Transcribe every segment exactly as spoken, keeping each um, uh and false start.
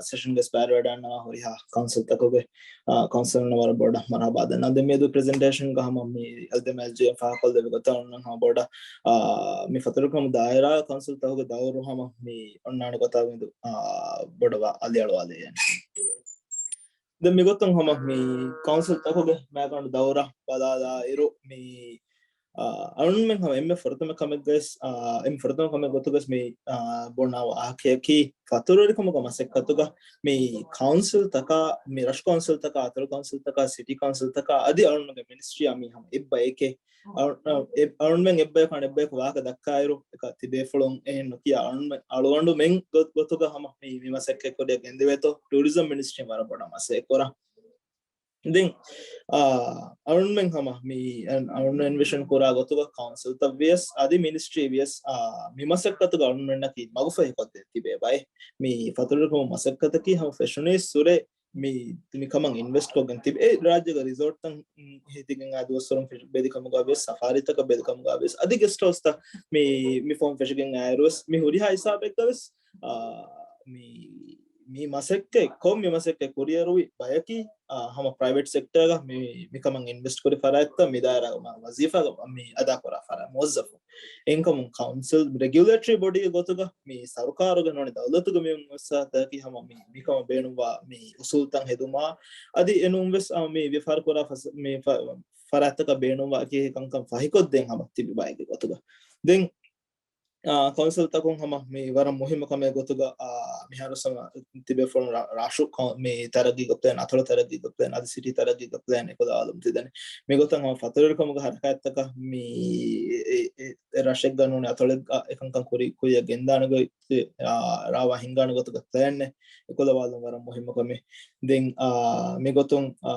ސެޝަންގެ ސްޕާރު ވެޑާންނަވާ ހުރިހާ ކައުންސިލްތަކުގެ، އާ، ކައުންސިލަށް ވަރަށް ބޮޑަށް މަރުޙަބާ ދަންނަވަން. ދެން މިއަދު ޕްރެޒެންޓޭޝަންގަ ހަމަ މި އެލްދެމް އެލްޖީއެމް ފާހަގަކޮށްލެވި ގޮތަށް އޮންނަން ހަމަ ބޮޑަށް، އާ، މި ފަތުރުވެރިކަމު ދާއިރާ ކައުންސިލްތަކުގެ ދައުރު ހަމަ މި އޮންނާނެ ގޮތާ މިއަދު، އާ، ބޮޑަށް އަލިއަޅުވާލެވޭނެ. ދެން މިގޮތުން ހަމަ މި ކައުންސިލްތަކުގެ މައިގަނޑު ދައުރަށް ބަލާލާއިރު މި، އާ، އަޅުންމެން ހަމަ އެންމެ ފުރަތަމަ ކަމެއްގައި، އާ، އެންމެ ފުރަތަމަ ކަމެއް ގޮތުގަސް މި، އާ، ބުނާ ވާހަކަޔަކީ ފަތުރުވެރިކަމުގެ މަސައްކަތުގަ މި ކައުންސިލްތަކާ، މި ރަށު ކައުންސިލްތަކާ، އަތޮޅު ކައުންސިލްތަކާ، ސިޓީ ކައުންސިލްތަކާ އަދި އަޅުންގެ މިނިސްޓްރީއާ މި ހަމަ އެއްބަޔެކޭ. އަޅު-، އަ-، އެ-، އަޅުންމެން އެއްބަޔަކު އަނެއްބަޔަކު ވާހަކަ ދައްކާއިރު، އެކަ ތިބޭފުޅުން އެހެން ނުކިޔާ އަޅުންމެ-، އަޅުގަނޑުމެން ގޮ-، ގޮތުގަ ހަމަ މި، މި މަސައްކަތް ކުރިއަށް ގެންދެވޭތޯ، ޓޫރިޒަމް މިނިސްޓްރީން ވަރަށް ބޮޑަށް މަސައްކަތް ކުރާ. ދެން، އާ، އަޅުންމެން ހަމަ މި އަން-، އަޅުން އެންވިޝަން ކުރާ ގޮތުގަ ކައުންސިލްތައް ވިޔަސް، އަދި މިނިސްޓްރީ ވިޔަސް، އާ، މި މަސައްކަތުގަ އަޅުންމެންނަކީ މަގުފަހިކޮށްދޭން ތިބޭ ބައެއް. މި ފަތުރުވެރިކަމު މަސައްކަތަކީ ހަމަ ފެށުނީ ސުރެ މި، މިކަމަށް އިންވެސްޓް ކޮށްގެން ތިބި އެ ރާއްޖޭގެ ރިސޯޓްތައް ހެދިގެން އާ ދުވަސްވަރުން ފެށި ބެލިކަމުގަ ވިޔަސް، ސަފާރީތަކަށް ބެލިކަމުގަ ވިޔަސް، އަދި ގެސްޓް ހައުސްތައް މި، މި ފަހުން ފެށިގެން އައިރުވެސް، މި ހުރިހާ ހިސާބެއްގަ ވެސް، އާ، މި، މި މަސައްކަތް ކޮށް، މި މަސައްކަތް ކުރިއެރުވި ބަޔަކީ، އާ، ހަމަ ޕްރައިވެޓް ސެކްޓަރގަ މި، މިކަމަށް އިންވެސްޓް ކުރި ފަރާތްތައް މި ދާއިރާގަ މަ-، ވަޒީފާގަ މި އަދާކުރާ ފަރާތް މުވައްޒަފުން. އެހެންކަމުން ކައުންސިލް ރެގިއުލޭޓަރީ ބޮޑީގެ ގޮތުގަ މި ސަރުކާރުގެ ނޫނީ ދައުލަތުގެ މި މުއައްސަސާތަކަކީ ހަމަ މި، މިކަމަށް ބޭނުންވާ މި އުސޫލްތައް ހެދުމާ، އަދި އެނޫންވެސް، އާ، މި ވިޔަފާރި ކުރާ ފަސ-، މި ފަ-، ފަރާތްތަކަށް ބޭނުންވާ އެކި ކަންކަން ފަހިކޮށްދޭން ހަމަ ތިބި ބައެއްގެ ގޮތުގަ. ދެން، އާ، ކައުންސިލްތަކުން ހަމަ މި ވަރަށް މުހިއްމު ކަމެއް ގޮތުގަ، އާ، މިހާރު ސަމަ ތިބޭފުޅުން ރަ-، ރަށު ކައު-، މި ތަރައްގީގެ ޕްލޭން، އަތޮޅު ތަރައްގީގެ ޕްލޭން، އަދި ސިޓީ ތަރައްގީގެ ޕްލޭން އެކުލަވާލުމަށް ތިދަނީ. މިގޮތަށް ހަމަ ފަތުރުވެރިކަމުގެ ހަރަކާތްތަކަށް މި އެ، އެ، އެ ރަށެއްގަ ނޫނީ އަތޮޅެއްގަ އެކަންކަން ކުރި ކުރިއަށް ގެންދާނެ ގޮތް، އާ، ރާވާ ހިންގާނެ ގޮތުގެ ޕްލޭނެއް އެކުލަވާލުން ވަރަށް މުހިއްމު ކަމެއް. ދެން، އާ، މިގޮތުން، އާ،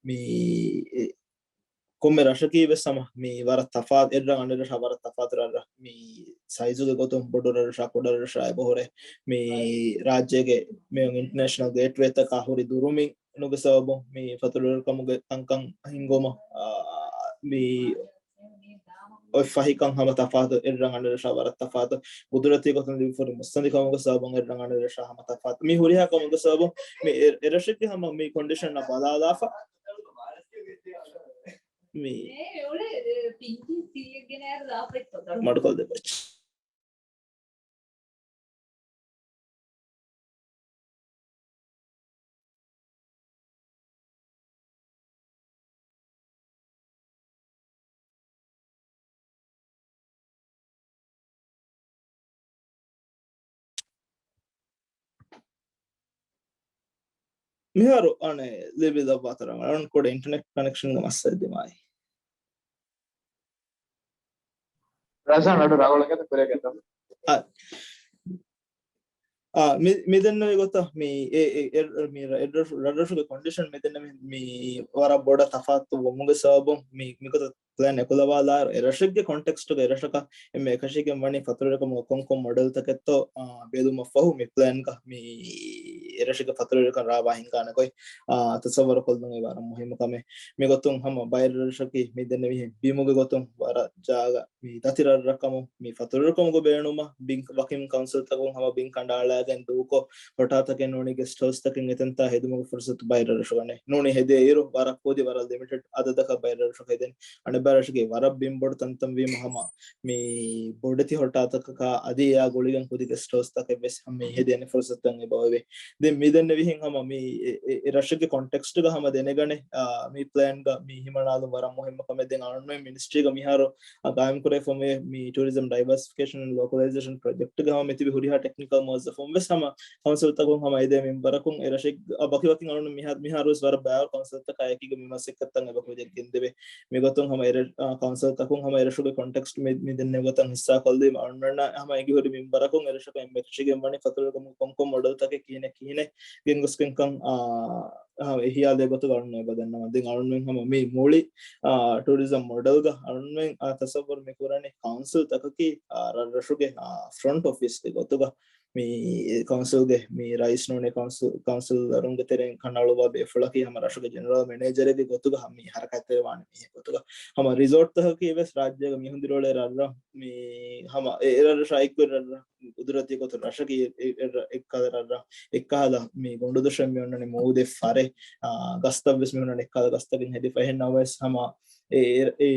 މި އެ، ކޮންމެ ރަށަކީ ވެސް ހަމަ މި ވަރަށް ތަފާތު، އެއްރަށް އަނެއް ރަށާ ވަރަށް ތަފާތު ރަށްރަށް. މި ސައިޒުގެ ގޮތުން ބޮޑު ރަށްރަށާ ކުޑަ ރަށްރަށާ އެބަހުރޭ. މި ރާއްޖޭގެ މި އިންޓަރނޭޝަނަލް ގޭޓްވޭތަކާ ހުރި ދުރުމިނުގެ ސަބަބުން މި ފަތުރުވެރިކަމުގެ ކަންކަން ހިންގުމަށް، އާ، މި އޮތް ފަހިކަން ހަމަ ތަފާތު، އެއްރަށް އަނެއް ރަށާ ވަރަށް ތަފާތު. ގުދުރަތީ ގޮތުން ލިބިފައި ހުރި މުއްސަނދިކަމުގެ ސަބަބުން އެއްރަށް އަނެއް ރަށާ ހަމަ ތަފާތު. މި ހުރިހާ ކަމުގެ ސަބަބުން މި އެ-، އެރަށެއްގެ ހަމަ މި ކޮންޑިޝަންއަށް ބަލާލާފަ. މި މަޑުކޮށްދެއްވައްޗި. މިހާރު އަނެއް ލިބިލައްވާތަ ރަނގަޅަށް ކުޑަ އިންޓަރނެޓް ކަނެކްޝަންގެ މައްސަލަ ދިމާއި. ރަޒާން އަޑު ރަނގަޅަށް ކުރިއަށް ގެންދަމު. އާ، މި، މި ދެންނެވި ގޮތަށް މި އެ، އެ، އެ، މި ރަ-، އެ ރަށު-، ރަށްރަށުގެ ކޮންޑިޝަން މި ދެންނެވި މި ވަރަށް ބޮޑަށް ތަފާތު ވުމުގެ ސަބަބުން މި، މިގޮތަށް ޕްލޭން އެކުލަވާލާއިރު، އެރަށެއްގެ ކޮންޓެކްސްޓުގަ އެރަށަކަށް އެންމެ އެކަށީގެން ވަނީ ފަތުރުވެރިކަމުގެ ކޮންކޮން މޮޑެލްތަކެއްތޯ، އާ، ބެލުމަށްފަހު މި ޕްލޭންގަ މި އެރަށެއްގެ ފަތުރުވެރިކަން ރާވާ ހިންގާނެ ގޮތް، އާ، ތަސައްވަރު ކޮށްލުން އެ ވަރަށް މުހިއްމު ކަމެއް. މިގޮތުން ހަމަ ބައެއް ރަށަކީ މި ދެންނެވިހެން ބިމުގެ ގޮތުން ވަރަށް ޖާގަ މި ދަތި ރަށްރަށްކަމުން މި ފަތުރުވެރިކަމުގެ ބޭނުމަށް ބިން-، ވަކިން ކައުންސިލްތަކުން ހަމަ ބިން ކަނޑައަޅާގެން ދޫކޮށް، ހޮޓާތަކެއް ނޫނީ ގެސްޓް ހައުސްތަކެއް އެތަންތާ ހެދުމުގެ ފުރުސަތު ބައެއް ރަށްރަށުގަ ނެތް. ނޫނީ ހެދޭ އިރު ވަރަށް ކުދި، ވަރަށް ލިމިޓެޑް އަދަދަކަށް ބައެއް ރަށްރަށުގަ ހެދެން. އަނެއް ބައެއް ރަށުގައި ވަރަށް ބިން ބޮޑު ތަންތަން ވީމަ ހަމަ މި ބޮޑެތި ހޮޓާތަކަކާ އަދި އެއާ ގުޅިގެން ކުދި ގެސްޓް ހައުސްތަކެއް ވެސް ހަމަ ހެދޭނެ ފުރުސަތުތައް އެބަ އޮވޭ. ދެން މި ދެންނެވިހެން ހަމަ މި އެ، އެ، އެ ރަށެއްގެ ކޮންޓެކްސްޓްގަ ހަމަ ދެނެގަނެ، އާ، މި ޕްލޭންގަ މި ހިމަނާލުން ވަރަށް މުހިއްމު ކަމެއް. ދެން އަޅުންމެން މިނިސްޓްރީގަ މިހާރު އާ، ގާއިމްކުރެވިފައި މި ޓޫރިޒަމް ޑައިވާސިފިކޭޝަން އެންޑް ލޯކަލައިޒޭޝަން ޕްރޮޖެކްޓްގަ ހަމަ މިތިބި ހުރިހާ ޓެކްނިކަލް މުވައްޒަފުން ވެސް ހަމަ ކައުންސިލްތަކުން ހަމަ އެދޭ މިންވަރަކުން އެ ރަށެއް، އާ، ބަކި ވަކިން އަޅުން މިހާ-، މިހާރު ވެސް ވަރަށް ބައިވަރު ކައުންސިލްތަކާ އެކީގަ މި މަސައްކަތްތައް އެބަ ކުރިއަށް ގެންދެވޭ. މިގޮތުން ހަމަ އެ ރަށް-، އާ، ކައުންސިލްތަކުން ހަމަ އެ ރަށުގެ ކޮންޓެކްސްޓް މި، މި ދެންނެވި ގޮތަށް ހިއްސާކޮށްލީމަ އަޅުންނަށް ހަމަ އެނގިހުރި މިންވަރަކުން އެ ރަށަކަށް އެންމެ އެކަށީގެން ވަނީ ފަތުރުވެރިކަމުގެ ކޮންކޮން މޮޑެލްތަކެއް ކިހިނެއް ކިހިނެއް ގެންގޮސްގެންކަން، އާ، އާ، އެ ހިޔާލޭ ގޮތުގަ އަޅުން އެބަ ދަންނަވަން. ދެން އަޅުންމެން ހަމަ މި މުޅި، އާ، ޓޫރިޒަމް މޮޑެލްގަ އަޅުންމެން، އާ، ތަސައްވަރު މި ކުރަނީ ކައުންސިލްތަކަކީ، އާ، ރަށްރަށުގެ، އާ، ފްރޮންޓް އޮފީސްގެ ގޮތުގަ. މި ކައުންސިލްގެ މި ރައީސް ނޫނީ ކައުންސިލް، ކައުންސިލަރުންގެ ތެރެއިން ކަނޑައަޅުއްވާ ބޭފުޅަކީ ހަމަ ރަށުގެ ޖެނެރަލް މެނޭޖަރެއްގެ ގޮތުގަ މި ހަރަކާތްތެރިވާނެ މީހެއް ގޮތުގަ. ހަމަ ރިސޯޓްތަކަކީ ވެސް ރާއްޖޭގަ މީހުން ދިރިއުޅޭ ރަށްރަށް، މި ހަމަ އެ ރަށްރަށާ އެއްގޮތް ރަށްރަށް، ގުދުރަތީ ގޮތުން ރަށަކީ އެ، އެ، އެއްކަލަ ރަށްރަށް، އެއްކަހަލަ މި ގޮނޑުދޮށެއް މި އޮންނަނީ މޫދެއް ފަރެއް، އާ، ގަސްތައް ވެސް މި ހުންނަނީ އެއްކަހަލަ ގަސްތަކިން ހެދިފަ. އެހެން ނަމަވެސް ހަމަ އެ، އެ، އެ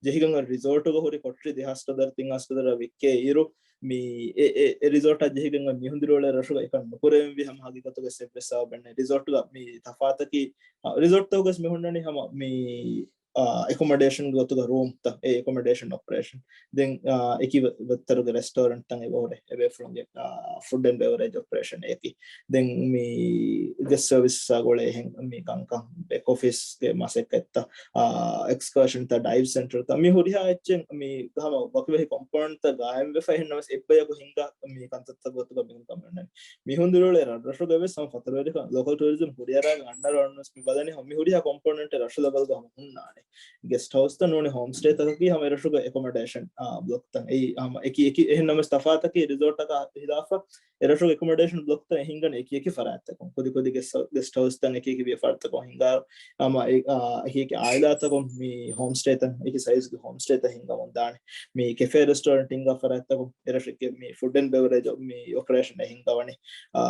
ޖެހިގެން ރިސޯޓުގަ ހުރި ކޮޓަރި ދެހާސް ޑޮލަރ، ތިން ހާސް ޑޮލަރ ވިއްކޭ އިރު، މި އެ، އެ، އެ ރިސޯޓާ ޖެހިގެން މީހުން ދިރިއުޅޭ ރަށުގަ އެކަން ނުކުރެވެންވީ ހަމަ ހަގީގަތުގަ ސެއްވެސް ސަބަބެއް ނެތް. ރިސޯޓުގަ މި ތަފާތަކީ، އާ، ރިސޯޓްތަކުގަސް މި ހުންނަނީ ހަމަ މި، އާ، އެކޮމޮޑޭޝަން ގޮތުގަ ރޫމްތައް، އެ އެކޮމޮޑޭޝަން އޮޕަރޭޝަން. ދެން، އާ، އެކި ވަ-، ވައްތަރުގެ ރެސްޓޯރެންޓްތައް އެބަހުރޭ، އެބޭފުޅުންގެ، އާ، ފުޑް އެންޑް ބެވަރޭޖް އޮޕަރޭޝަން އެކި. ދެން މި ގެސްޓް ސަރވިސްއާ ގުޅޭ އެހެން މި ކަންކަން، ބެކް އޮފީސްގެ މަސައްކަތްތައް، އާ، އެކްސްކާޝަންތައް، ޑައިވް ސެންޓަރތައް، މި ހުރިހާ އެއްޗެއް މި ހަމަ ވަކިވެހި ކޮމްޕޯނެންޓްތައް ގާއިމްވެފަ. އެހެންނަމަވެސް އެއްބަޔަކު ހިންގާ މި ކަންތައްތައް ގޮތުގަ މިހެން ކަމެއް ނޫން. މީހުން ދިރިއުޅޭ ރަށްރަށުގަވެސް ހަމަ ފަތުރުވެރިކަން، ލޯކަލް ޓޫރިޒަމް ހުރިހާ ރާއެއް އަންނަ ރަށް ވެސް މި ބަލަނީ ހަމަ މި ހުރިހާ ކޮމްޕޯނެންޓެއް ރަށު ލެވެލްގަ ހަމަ ހުންނާނެ. ގެސްޓް ހައުސްތައް ނޫނީ ހޯމް ސްޓޭތަކަކީ ހަމަ އެރަށުގެ އެކޮމޮޑޭޝަން، އާ، ބްލޮކްތައް. އެއީ ހަމަ އެކި އެކި، އެހެން ނަމަވެސް ތަފާތަކީ ރިސޯޓަކާ ހިލާފަށް އެރަށުގެ އެކޮމޮޑޭޝަން ބްލޮކްތައް އެ ހިންގަނީ އެކި އެކި ފަރާތްތަކުން. ކުދި ކުދި ގެސްޓް، ގެސްޓް ހައުސްތައް އެކި އެކި ވިޔަފާރިތަކުން ހިންގާ، ހަމަ އެ، އާ، އެކި އެކި އާއިލާތަކުން މި ހޯމް ސްޓޭތައް، އެކި ސައިޒްގެ ހޯމް ސްޓޭތައް ހިންގަމުން ދާނެ. މި ކެފޭ ރެސްޓޯރެންޓް ހިންގާ ފަރާތްތަކުން އެރަށުގެ މި ފުޑް އެންޑް ބެވަރޭޖް މި އޮޕަރޭޝަން އެ ހިންގަވަނީ. އާ،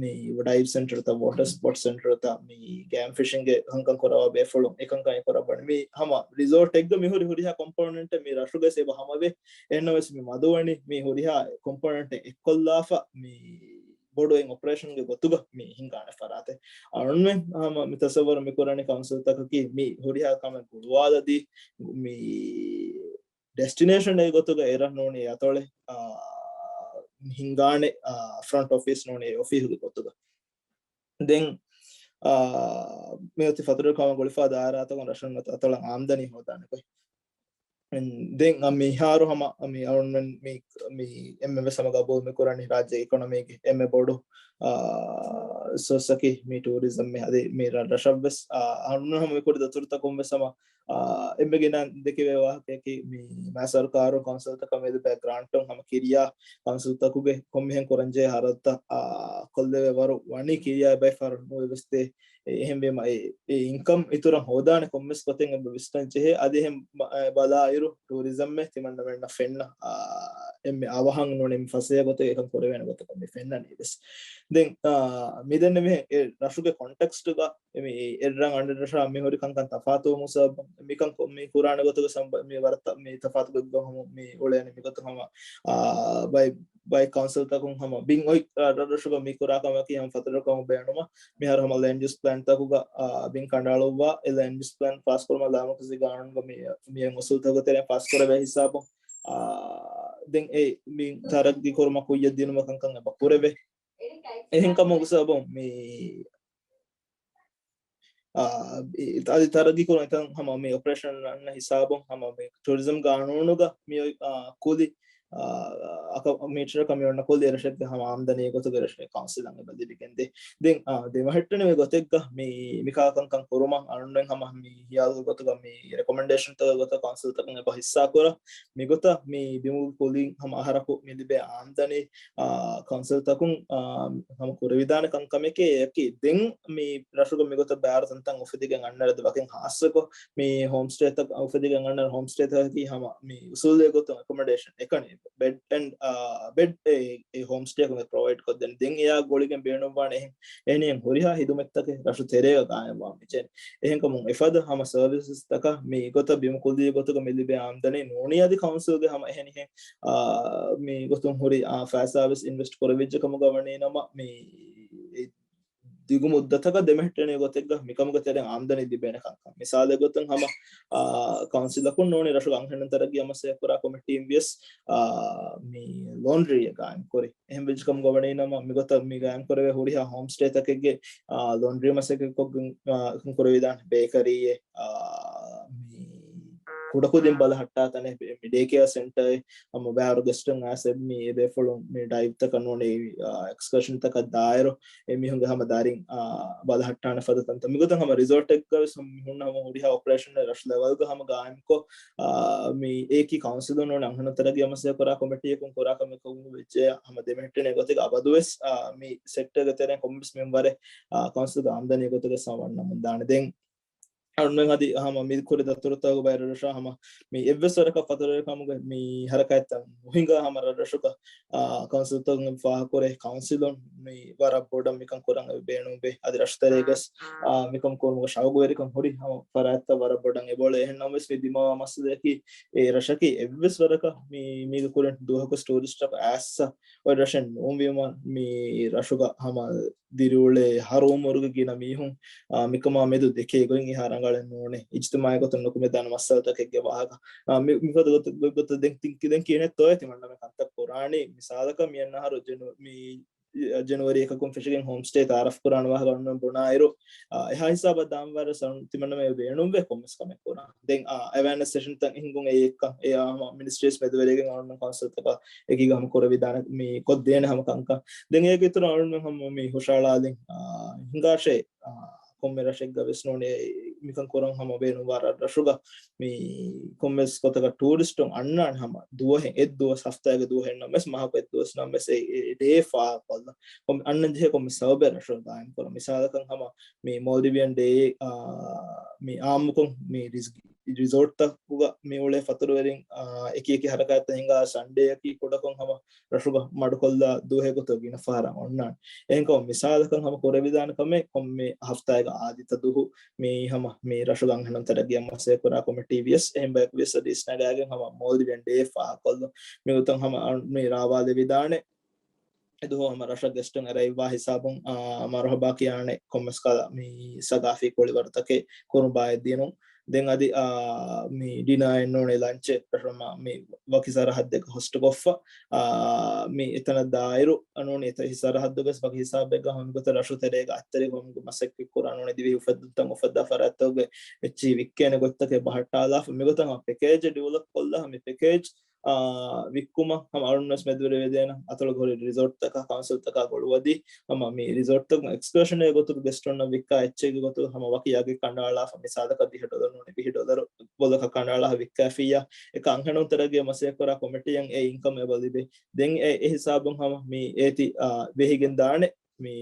މި ޑައިވް ސެންޓަރތައް، ވޯޓަރ ސްޕޯޓްސް ސެންޓަރތައް، މި ގޭމް ފިޝިންގެ ކަންކަން ކުރައްވާ ބޭފުޅުން އެކަންކަން އެ ކުރައްވަނީ. މި ހަމަ ރިސޯޓެއްގަ މި ހުރި ހުރިހާ ކޮމްޕޯނެންޓެއް މި ރަށުގަސް އެބަ ހަމަވެ. އެހެންނަމަވެސް މި މަދުވަނީ މި ހުރިހާ ކޮމްޕޯނެންޓެއް އެއްކޮށްލާފަ މި ބޮޑު އެއް އޮޕަރޭޝަންގެ ގޮތުގަ މި ހިންގާނެ ފަރާތެއް. އަޅުންމެން ހަމަ މި ތަސައްވަރު މި ކުރަނީ ކައުންސިލްތަކަކީ މި ހުރިހާ ކަމެއް ގުޅުވާލަދީ މި ޑެސްޓިނޭޝަން އެއް ގޮތުގަ އެރަށް ނޫނީ އަތޮޅެއް، އާ، ހިންގާނެ، އާ، ފްރޮންޓް އޮފީސް ނޫނީ އޮފީހުގެ ގޮތުގަ. ދެން، އާ، މިއޮތީ ފަތުރުވެރިކަމާ ގުޅިފަ ދާއިރާތަކުން ރަށުން އަތޮޅަށް އާމްދަނީ ހޯދާނެ ގޮތް. ދެން މިހާރު ހަމަ މި އަޅުންމެން މި، މި އެންމެ ވެސް ހަމަ ގަބޫލު މި ކުރަނީ ރާއްޖޭ އިކޮނޮމީގެ އެންމެ ބޮޑު، އާ، ސޯސްއަކީ މި ޓޫރިޒަމް އެއް. އަދި މި ރަށް ރަށަށް ވެސް، އާ، އަޅުން ހަމަ މި ކުރި ދަތުރުތަކުން ވެސް ހަމަ، އާ، އެންމެ ގިނަ ދެކެވޭ ވާހަކައަކީ މި މާ ސަރުކާރުން ކައުންސިލްތަކަށް މި ލިބޭ ގްރާންޓުން ހަމަ ކިރިޔާ ކައުންސިލްތަކުގެ ކޮންމެހެން ކުރަންޖެހޭ ހަރަދުތައް، އާ، ކޮށްލެވޭ ވަރު ވަނީ ކިރިޔާ ބައި ފަހަރު ނުވެވެސް ދޭ. އެ، އެހެންވީމަ އެ، އެ އިންކަމް އިތުރަށް ހޯދާނެ ކޮންމެސް ގޮތެއް އެބަ ވިސްނަން ޖެހޭ. އަދި އެހެން ބަ-، އެ، ބަލާއިރު ޓޫރިޒަމްއެއް ތިމަންނަމެންނަށް ފެންނަ، އާ، އެންމެ އަވަހަށް ނޫނީ މި ފަސޭހަ ގޮތެއް އެކަން ކުރެވޭނެ ގޮތަކަށް މި ފެންނަނީ ވެސް. ދެން، އާ، މިދެންނެވިހެން އެ ރަށުގެ ކޮންޓެކްސްޓުގަ މި އެއްރަށް އަނެއްރަށާ މި ހުރި ކަންކަން ތަފާތުވުމު ސަބަބުން މިކަން ކޮ-، މި ކުރާނެ ގޮތުގެ ސަބަބުން މި ވަރަށް ތަ-، މި ތަފާތު ގޮތްގޮތް ހަމަ މި އުޅޭނެ މިގޮތުން ހަމަ، އާ، ބައި ބައި ކައުންސިލްތަކުން ހަމަ ބިން އޮތް ރަށްރަށުގަ މި ކުރާ ކަމަކީ ހަމަ ފަތުރުވެރިކަމުގެ ބޭނުމަށް މިހާރު ހަމަ ލޭންޑް ޔޫސް ޕްލޭންތަކުގަ، އާ، ބިން ކަނޑައަޅުއްވާ، އެ ލޭންޑް ޔޫސް ޕްލޭން ފާސްކުރުމަށް ލާމަރުކަޒީ ގާނޫނުގަ މި، މި އުސޫލްތަކުގެ ތެރެއިން ފާސްކުރެވޭ ހިސާބުން، އާ، ދެން އެ ބިން ތަރައްގީ ކުރުމަށް ކުއްޔަށް ދިނުމަށް ކަންކަން އެބަ ކުރެވޭ. އެހެންކަމުގެ ސަބަބުން މި އާ، އި-، އަދި ތަރައްގީ ކުރުން އެތަން ހަމަ މި އޮޕަރޭޝަން އަންނަ ހިސާބުން ހަމަ މި ޓޫރިޒަމް ގާނޫނުގަ މި އޮތް، އާ، ކުލި، އާ، އަކަ-، މީޓަރަކަށް މި އޮންނަ ކުލި އެރަށެއްގެ ހަމަ އާމްދަނީ ގޮތުގަ އެރަށުގެ ކައުންސިލަށް އެބަ ލިބިގެންދޭ. ދެން، އާ، ދެމެހެއްޓެނިވި ގޮތެއްގަ މި، މި ކަންކަން ކުރުމަށް އަޅުން ހަމަ މި ހިޔާލު ގޮތުގަ މި ރެކޮމެންޑޭޝަންތަކުގެ ގޮތަށް ކައުންސިލްތަކުން އެބަ ހިއްސާކުރަން. މިގޮތަށް މި ބިމުގެ ކުލިން ހަމަ އަހަރަކު މި ލިބޭ އާމްދަނީ އާ، ކައުންސިލްތަކުން، އާ، ހަމަ ކުރެވިދާނެ ކަންކަމެކޭ. އެއަކީ ދެން މި ރަށުގަ މިގޮތަށް ބާރު ތަންތަން އުފެދިގެން އަންނަ އަދި ވަކިން ހާއްސަކޮށް މި ހޯމް ސްޓޭތަކަށް އުފެދިގެން އަންނަ ހޯމް ސްޓޭތަކަކީ ހަމަ މި އުސޫލުގެ ގޮތުން އެކޮމޮޑޭޝަން އެކަނި ބެޑް އެންޑް، އާ، ބެޑް އެ، އެ ހޯމް ސްޓޭކުން ޕްރޮވައިޑް ކޮށްދޭނެ. ދެން އެއާ ގުޅިގެން ބޭނުންވާނެ އެހެން، އެހެނިހެން ހުރިހާ ހިދުމަތްތަކެއް ރަށު ތެރޭގަ ގާއިމްވާން މިޖެން. އެހެންކަމުން އެފަދަ ހަމަ ސަރވިސަސްތަކަށް މި ގޮތަށް ބިމު ކުލީ ގޮތުގަ މި ލިބޭ އާމްދަނީ ނޫނީ އަދި ކައުންސިލްގެ ހަމަ އެހެނިހެން އާ، މި ގޮތުން ހުރި، އާ، ފައިސާ ވެސް އިންވެސްޓް ކުރެވިއްޖެ ކަމުގަ ވަނީ ނަމަ، މި ދިގު މުއްދަތަކަށް ދެމެހެއްޓެނީ ގޮތެއްގަ މިކަމުގެ ތެރެއިން އާމްދަނީ ލިބޭނެ ކަންކަން. މިސާލެއް ގޮތުން ހަމަ، އާ، ކައުންސިލަކުން ނޫނީ ރަށުގެ އަންހެނުން ތަރައްގީ މަސައްކަތް ކުރާ ކޮމިޓީން ވިޔަސް، އާ، މި ލޯންޑްރީއެއް ގާއިމް ކުރި. އެހެން ވެއްޖެ ކަމުގަ ވަނީ ނަމަ، މިގޮތަށް މި ގާއިމް ކުރެވޭ ހުރިހާ ހޯމް ސްޓޭތަކެއްގެ، އާ، ލޯންޑްރީ މަސައްކަތް ކޮށްގެން، އާ، ކުރެވިދާނެ ބޭކަރީއެއް، އާ، މި ކުޑަކުދިން ބަލަހައްޓާ ތަނެއް މި ޑޭ ކެއާ ސެންޓަރ އެއް ހަމަ ބާރު ގެސްޓުން އާސެ މި އެބޭފުޅުން މި ޑައިވްތަކަށް ނޫނީ އެކްސްކަރޝަންތަކަށް ދާއިރު އެ މީހުންގެ ހަމަ ދަރިން ބަލަހައްޓާނެ ފަދަ ތަންތަން މިގޮތަށް ހަމަ ރިސޯޓެއްގަ ވެސް ހަމަ ހުންނަ ހަމަ ހުރިހާ އޮޕަރޭޝަން ރަށު ލެވަލްގަ ހަމަ ގާއިމްކޮށް މި އެކި ކައުންސިލުން ނޫނީ އަންހެނުން ތަރައްގީ މަސައްކަތް ކުރާ ކޮމިޓީއަކުން ކުރާ ކަމެއް ކަމުގަ ވެއްޖެ ހަމަ ދެމެހެއްޓެނޭ ގޮތެއް އަބަދުވެސް މި ސެކްޓަރގެ ތެރެއިން ކޮންމެސް މިންވަރެއް ކައުންސިލްގެ އާމްދަނީ ގޮތުގަ ސަމަންނަމުން ދާނެ. ދެން އަޅުމެން އަދި ހަމަ މި ކުރި ދަތުރުތަކުގެ ބައި ރަށްރަށާ ހަމަ މި އެއްވެސް ވަރަކަށް ފަތުރުވެރިކަމުގެ މި ހަރަކާތްތައް ނުހިނގާ ހަމަ ރަށްރަށުގަ ކައުންސިލްތަކުން ފާހަގަކުރޭ ކައުންސިލުން މި ވަރަށް ބޮޑަށް މިކަން ކުރަން ބޭނުންވޭ. އަދި ރަށުތެރޭގަސް މިކަން ކުރުމުގެ ޝައުގުވެރިކަން ހުރި ހަމަ ފަރާތްތައް ވަރަށް ބޮޑަށް އެބައުޅޭ. އެހެންނަމަވެސް މި ދިމާވާ މައްސަލަޔަކީ އެ ރަށަކީ އެއްވެސް ވަރަކަށް މި މީގެ ކުރިން ދުވަހަކު ޓޫރިސްޓަކު އައިއްސަ އޮތް ރަށެއް ނޫންވީމަ މި ރަށުގަ ހަމަ ދިރިއުޅޭ ހަރު އުމުރުގެ ގިނަ މީހުން މިކަމާ މެދު ދެކޭ ގޮތް އެހާ ރަނގަޅެއް ނޫނޭ. އިޖްތިމާޢީ ގޮތުން ނުކުމެދާނެ މައްސަލަތަކެއްގެ ވާހަކަ މިފަދަ ގޮތަށް ދެން ތި ކި ދެން ކިހިނެއްތޯއޭ ތިމަންނަމެ ކަންތައް ކުރާނީ. މިސާލަކަށް މި އަންނަ އަހަރު ޖެނު މި ޖެނުއަރީ އެކަކުން ފެށިގެން ހޯމް ސްޓޭ ތައާރަފް ކުރާނެ ވާހަކަ އޮންނަން ބުނާއިރު، އާ، އެހާ ހިސާބަށް ދާން ވާރަށް ތިމަންނަމެ ބޭނުންވޭ ކޮންމެސް ކަމެއް ކުރާން. ދެން އެވެއަރނެސް ސެޝަންތައް ހިންގުން އެއީ އެއްކަން އެ މިނިސްޓްރީސް މެދުވެރިގެން އަޅުން ކައުންސިލްތަކާ އެކީގަ ހަމަ ކުރެވިދާނެ މި ކޮށްދޭނެ ހަމަ ކަންކަން. ދެން އޭގެ އިތުރަށް އަޅުން ހަމަ މި ހުށައަޅާލިން ހިނގާށޭ ކޮންމެ ރަށެއްގަ ވެސް ނޫނީ މިކަން ކުރަން ހަމަ ބޭނުންވާ ރަށްރަށުގަ މި ކޮންމެސް ގޮތަކަށް ޓޫރިސްޓުން އަންނާނެ ހަމަ ދުވަހެއް އެއްދުވަސް ހަފްތާގެ ދުވަހެއް ނަމަވެސް މަހަކު އެއްދުވަސް ނަމަވެސް އެ ޑޭ ފާހަގަކޮށްލަ އަންނަން ޖެހޭ ކޮންމެ ސަބަބެއް ރަށު ގާއިމް ކުރަން. މިސާލަކަށް ހަމަ މި މޯލްޑިވިއަން ޑޭ މި އާއްމުކޮށް މި ރިސް ރިސޯޓްތަކުގަ މި އުޅޭ ފަތުރުވެރިން އެކި އެކި ހަރަކާތްތައް ހިނގާ ސަންޑޭއަކީ ކުޑަކޮށް ހަމަ ރަށުގަ މަޑުކޮށްލާ ދުވަހެއް ގޮތަށް ގިނަ ފަހަރަށް އޮންނާނެ. އެހެންކަމުން މިސާލަކަށް ހަމަ ކުރެވިދާނެ ކަމެއް ކޮންމެ ހަފްތާގެ އާދިތަ ދުވަހު މި ހަމަ މި ރަށުގަ އަންހެނުން ތަރައްގީއަށް މަސައްކަތް ކުރާ ކޮމިޓީ ވިޔަސް އެހެން ބަޔަކު ވިޔަސް އަދި އިސްނަގާގެން ހަމަ މޯލްޑިވިއަން ޑޭ ފާހަގަކޮށްލުން މިގޮތަށް ހަމަ މި ރާވާލެވިދާނެ. އެދުވަހު ހަމަ ރަށަށް ގެސްޓުން އެރައިވްވާ ހިސާބުން މަރުހަބާ ކިޔާނެ ކޮންމެސް ކަލަ މި ސަގާފީ ކުޅިވަރުތަކެއް ކުރުނބާއެއް ދިނުން. ދެން އަދި މި ޑިނާއެއް ނޫނީ ލަންޗެއް މި ވަކި ސަރަހައްދެއްގަ ހޮސްޓްކޮށްފަ މި އެތަނަށް ދާއިރު ނޫނީ އެތައް ސަރަހައްދުގަ ވަކި ހިސާބެއްގަ ހަމަ މިގޮތަށް ރަށު ތެރޭގަ އަތްތެރިކޮށް މަސައްކަތް ކުރާ ނޫނީ ދިވެހި އުފައްދުންތައް އުފައްދާ ފަރާތްތަކުގެ އެއްޗިހި ވިއްކޭނެ ގޮތްތަކެއް ބަހައްޓާލާފަ މިގޮތަށް ހަމަ ޕެކޭޖެއް ޑިވެލޮޕް ކޮށްލާ ހަމަ މި ޕެކޭޖް ވިއްކުމަށް ހަމަ އަޅުންވެސް މެދުވެރިވެދޭނަ އަތޮޅުގަ ހުރި ރިސޯޓްތަކާ ކައުންސިލްތަކާ ގުޅުވަދީ ހަމަ މި ރިސޯޓްތަކުން އެކްސްކަރޝަންގެ ގޮތުގަ ގެސްޓުންނަށް ވިއްކާ އެއްޗެއްގެ ގޮތުގަ ހަމަ ވަކި އަގެއް ކަނޑައަޅާފަ މިސާލަކަށް ދިހަ ޑޮލަރު ނޫނީ ވިހި ޑޮލަރު ބޮލަކަށް ކަނޑައަޅާ ވިއްކާފިއްޔާ އެކަ އަންހެނުން ތެރޭގެ މަސައްކަތް ކުރާ ކޮމިޓީއަށް އެ އިންކަމް އެބަ ލިބޭ. ދެން އެ އެ ހިސާބުން ހަމަ މި އޭތި ވެހިގެން ދާނެ. މި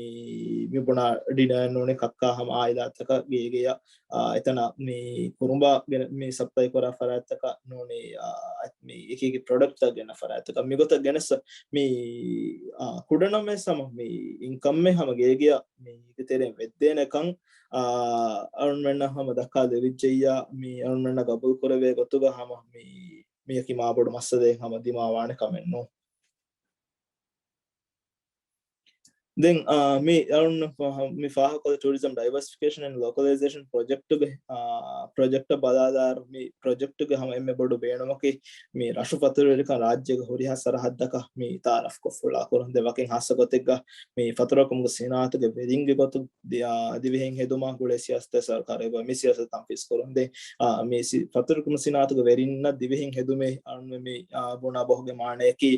މި ބުނާ ޑިނާއެއް ނޫނީ ކައްކާ ހަމަ އާއިލާތަކަށް ގޭގެޔަށް އެތަނަށް މި ކުރުނބާ ގެނެ މި ސަޕްލައި ކުރާ ފަރާތްތަކަށް ނޫނީ މި އެކި އެކި ޕްރޮޑަކްޓްތައް ގެންނަ ފަރާތްތަކަށް މިގޮތަށް ގެނެސް މި ކުޑަނަމެސް ހަމަ މި އިންކަމެއް ހަމަ ގޭގެޔަށް މީގެ ތެރެއިން ވެއްދޭނެކަން އަޅުންމެންނަށް ހަމަ ދައްކާލެވިއްޖެއްޔާ މި އަޅުންމެންނަށް ގަބޫލު ކުރެވޭ ގޮތުގަ ހަމަ މި މިޔަކީ މާބޮޑު މައްސަލައެއް ހަމަ ދިމާވާނެ ކަމެއް ނޫން. ދެން މި އަޅުން މި ފާހަގަކޮށް ޓޫރިޒަމް ޑައިވަރސިފިކޭޝަން އެންޑް ލޯކަލައިޒޭޝަން ޕްރޮޖެކްޓުގެ ޕްރޮޖެކްޓަށް ބަލާލާއިރު މި ޕްރޮޖެކްޓުގެ ހަމަ އެންމެ ބޮޑު ބޭނުމަކީ މި ރަށު ފަތުރުވެރިކަން ރާއްޖޭގެ ހުރިހާ ސަރަހައްދަކަށް މި ތައާރަފްކޮށްފަ އުޅާކުރުން. ދެން ވަކިން ހާއްސަ ގޮތެއްގަ މި ފަތުރުކުރުމުގެ ސިނާއަތުގެ ވެރިންގެ ގޮތުގަ ދިވެހިން ހެދުމާ ގުޅޭ ސިޔާސަތެއް ސަރުކާރު އެބަ މި ސިޔާސަތު ތަންފީޒް ކުރުން. ދެން މި ފަތުރުކުރުމުގެ ސިނާއަތުގެ ވެރިންނަށް ދިވެހިން ހެދުމޭ އަޅުން މި ބުނާ ބަހުގެ މާނަޔަކީ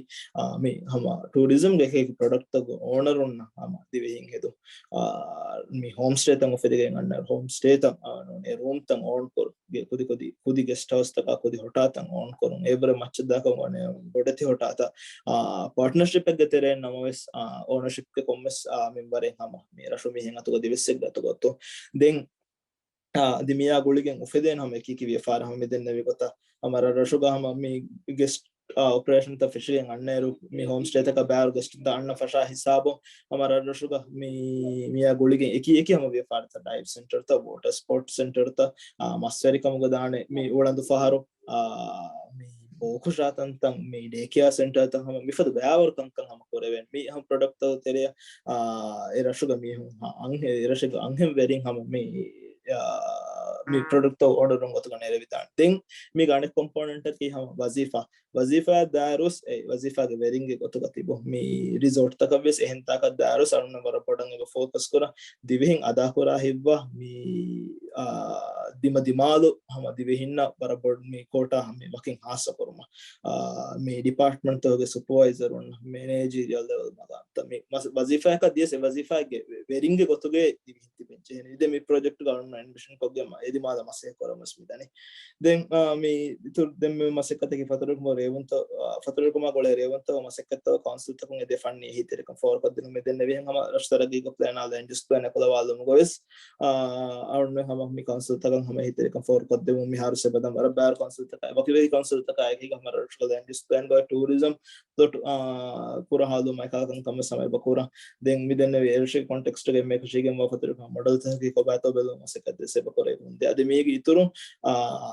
މި ހަމަ ޓޫރިޒަމްގެ އެކި ޕްރޮޑަކްޓްތަކުގެ އޯނަރުންނަށް ހަމަ ދިވެހިން ހެދުން. މި ހޯމް ސްޓޭތައް އުފެދިގެން އަންނަ ހޯމް ސްޓޭތައް ނޫނީ ރޫމްތައް އޯން ކުރުން. ކުދި ކުދި ކުދި ގެސްޓް ހައުސްތަކާ ކުދި ހޮޓާތައް އޯން ކުރުން. އެއްވަރެއް މައްޗަށް ދާކަށް އޮންނަ ބޮޑެތި ހޮޓާތައް ޕާޓްނަރޝިޕެއްގެ ތެރެއިން ނަމަވެސް އޯނަރޝިޕްގެ ކޮންމެސް މިންވަރެއް ހަމަ މި ރަށު މީހެއް އަތުގަ ދިވެއްސެއްގެ އަތުގަ އޮތުން. ދެން އަދި މިއާ ގުޅިގެން އުފެދޭނެ ހަމަ އެކި އެކި ވިޔަފާރި ހަމަ މި ދެންނެވި ގޮތަށް ހަމަ ރަށްރަށުގަ ހަމަ މި ގެސްޓް އޮޕަރޭޝަންތައް ފެށިގެން އަންނައިރު މި ހޯމް ސްޓޭތަކަށް ބާރު ގެސްޓުންތައް އަންނަ ފަށާ ހިސާބުން ހަމަ ރަށްރަށުގަ މި މިއާ ގުޅިގެން އެކި އެކި ހަމަ ވިޔަފާރިތައް ޑައިވް ސެންޓަރތައް ވޯޓަރ ސްޕޯޓްސް ސެންޓަރތައް މަސްވެރިކަމުގަ ދާނެ މި އުޅަނދު ފަހަރު މި ބޯކޮށާ ތަންތަން މި ޑޭކެއާ ސެންޓަރތައް ހަމަ މިފަދަ ބައިވަރު ކަންކަން ހަމަ ކުރެވެން މި ހަމަ ޕްރޮޑަކްޓްތައް ތެރެއަށް އެ ރަށުގަ މީހުން އަންހެ އެ ރަށުގެ އަންހެން ވެރިން ހަމަ މި މި ޕްރޮޑަކްޓްތައް އޯނަރުން ގޮތުގަ ނެރެވިދާނެ. ދެން މީގެ އަނެއް ކޮމްޕޯނެންޓަކީ ހަމަ ވަޒީފާ. ވަޒީފާއަށް ދާއިރުވެސް އެ ވަޒީފާގެ ވެރިންގެ ގޮތުގަ ތިބު މި ރިސޯޓްތަކަށްވެސް އެހެން ތާކަށް ދާއިރުވެސް އަޅުންނަށް ވަރަށް ބޮޑަށް އެބަ ފޯކަސް ކުރަން ދިވެހިން އަދާކުރާ ހިތްވާ މި ދިމަ ދިމާލު ހަމަ ދިވެހިންނަށް ވަރަށް ބޮޑު މި ކޯޓާ ހަމަ ވަކިން ހާއްސަ ކުރުމަށް، މި ޑިޕާޓްމަންޓްތަކުގެ ސުޕަވައިޒަރުން، މެނޭޖީރިއަލް ލެވެލް މަގާމްތައް މި ވަޒީފާއަކަށް ދިޔަސް އެ ވަޒީފާގެ ވެރިންގެ ގޮތުގެ ދިވެހިން ތިބެން ޖެހެނީ. ދެން މި ޕްރޮޖެކްޓްގަ އަޅުން އެޑްމިޝަން ކޮށްގެން އެދިމާލަށް މަސައްކަތް ކުރަމުން ވެސް މިދަނީ. ދެން މި އިތުރު ދެން މި މަސައްކަތަކީ ފަތުރުކުމާ ރޭވުންތައް، ފަތުރުކުމާ ގުޅޭ ރޭވުންތައް މަސައްކަތްތައް ކައުންސިލްތަކުން އެދޭ ފަންނީ އެހީތެރިކަން ފޯރުކޮށްދިނުމެއް. ދެން އެވިހެން ހަމަ ރަށު ތަރައްގީގެ ޕްލޭނާ ލޭންޑް ޔޫސް ޕްލޭން އެކުލަވާލުމުގަވެސް އަޅުން ހަމަ މި ކައުންސިލްތަކަށް ހަމަ އެހީތެރިކަން ފޯރުކޮށްދެމުން މިހާރު ސެބަދަން ވަރަށް ބާރު ކައުންސިލްތަކާ ވަކިވެހި ކައުންސިލްތަކާ އެކީގަ ހަމަ ރަށުގަ ލޭންޑް ޔޫސް ޕްލޭންގަ ޓޫރިޒަމް ދޮޓު ކުރަހާލުމާ އެކާ ކަންކަމެއް ސަމައިބަ ކުރަން. ދެން މި ދެންނެވި އެރަށެއް ކޮންޓެކްސްޓްގެ މޭކަށީގެންވާ ފަތުރުކުމާ މޮޑެލްތަކަކީ ކޮބާތޯ ބެލުމަށް މަސައްކަތް ސެބަ ކުރެވުން ދޭ. އަދި މީގެ އިތުރުން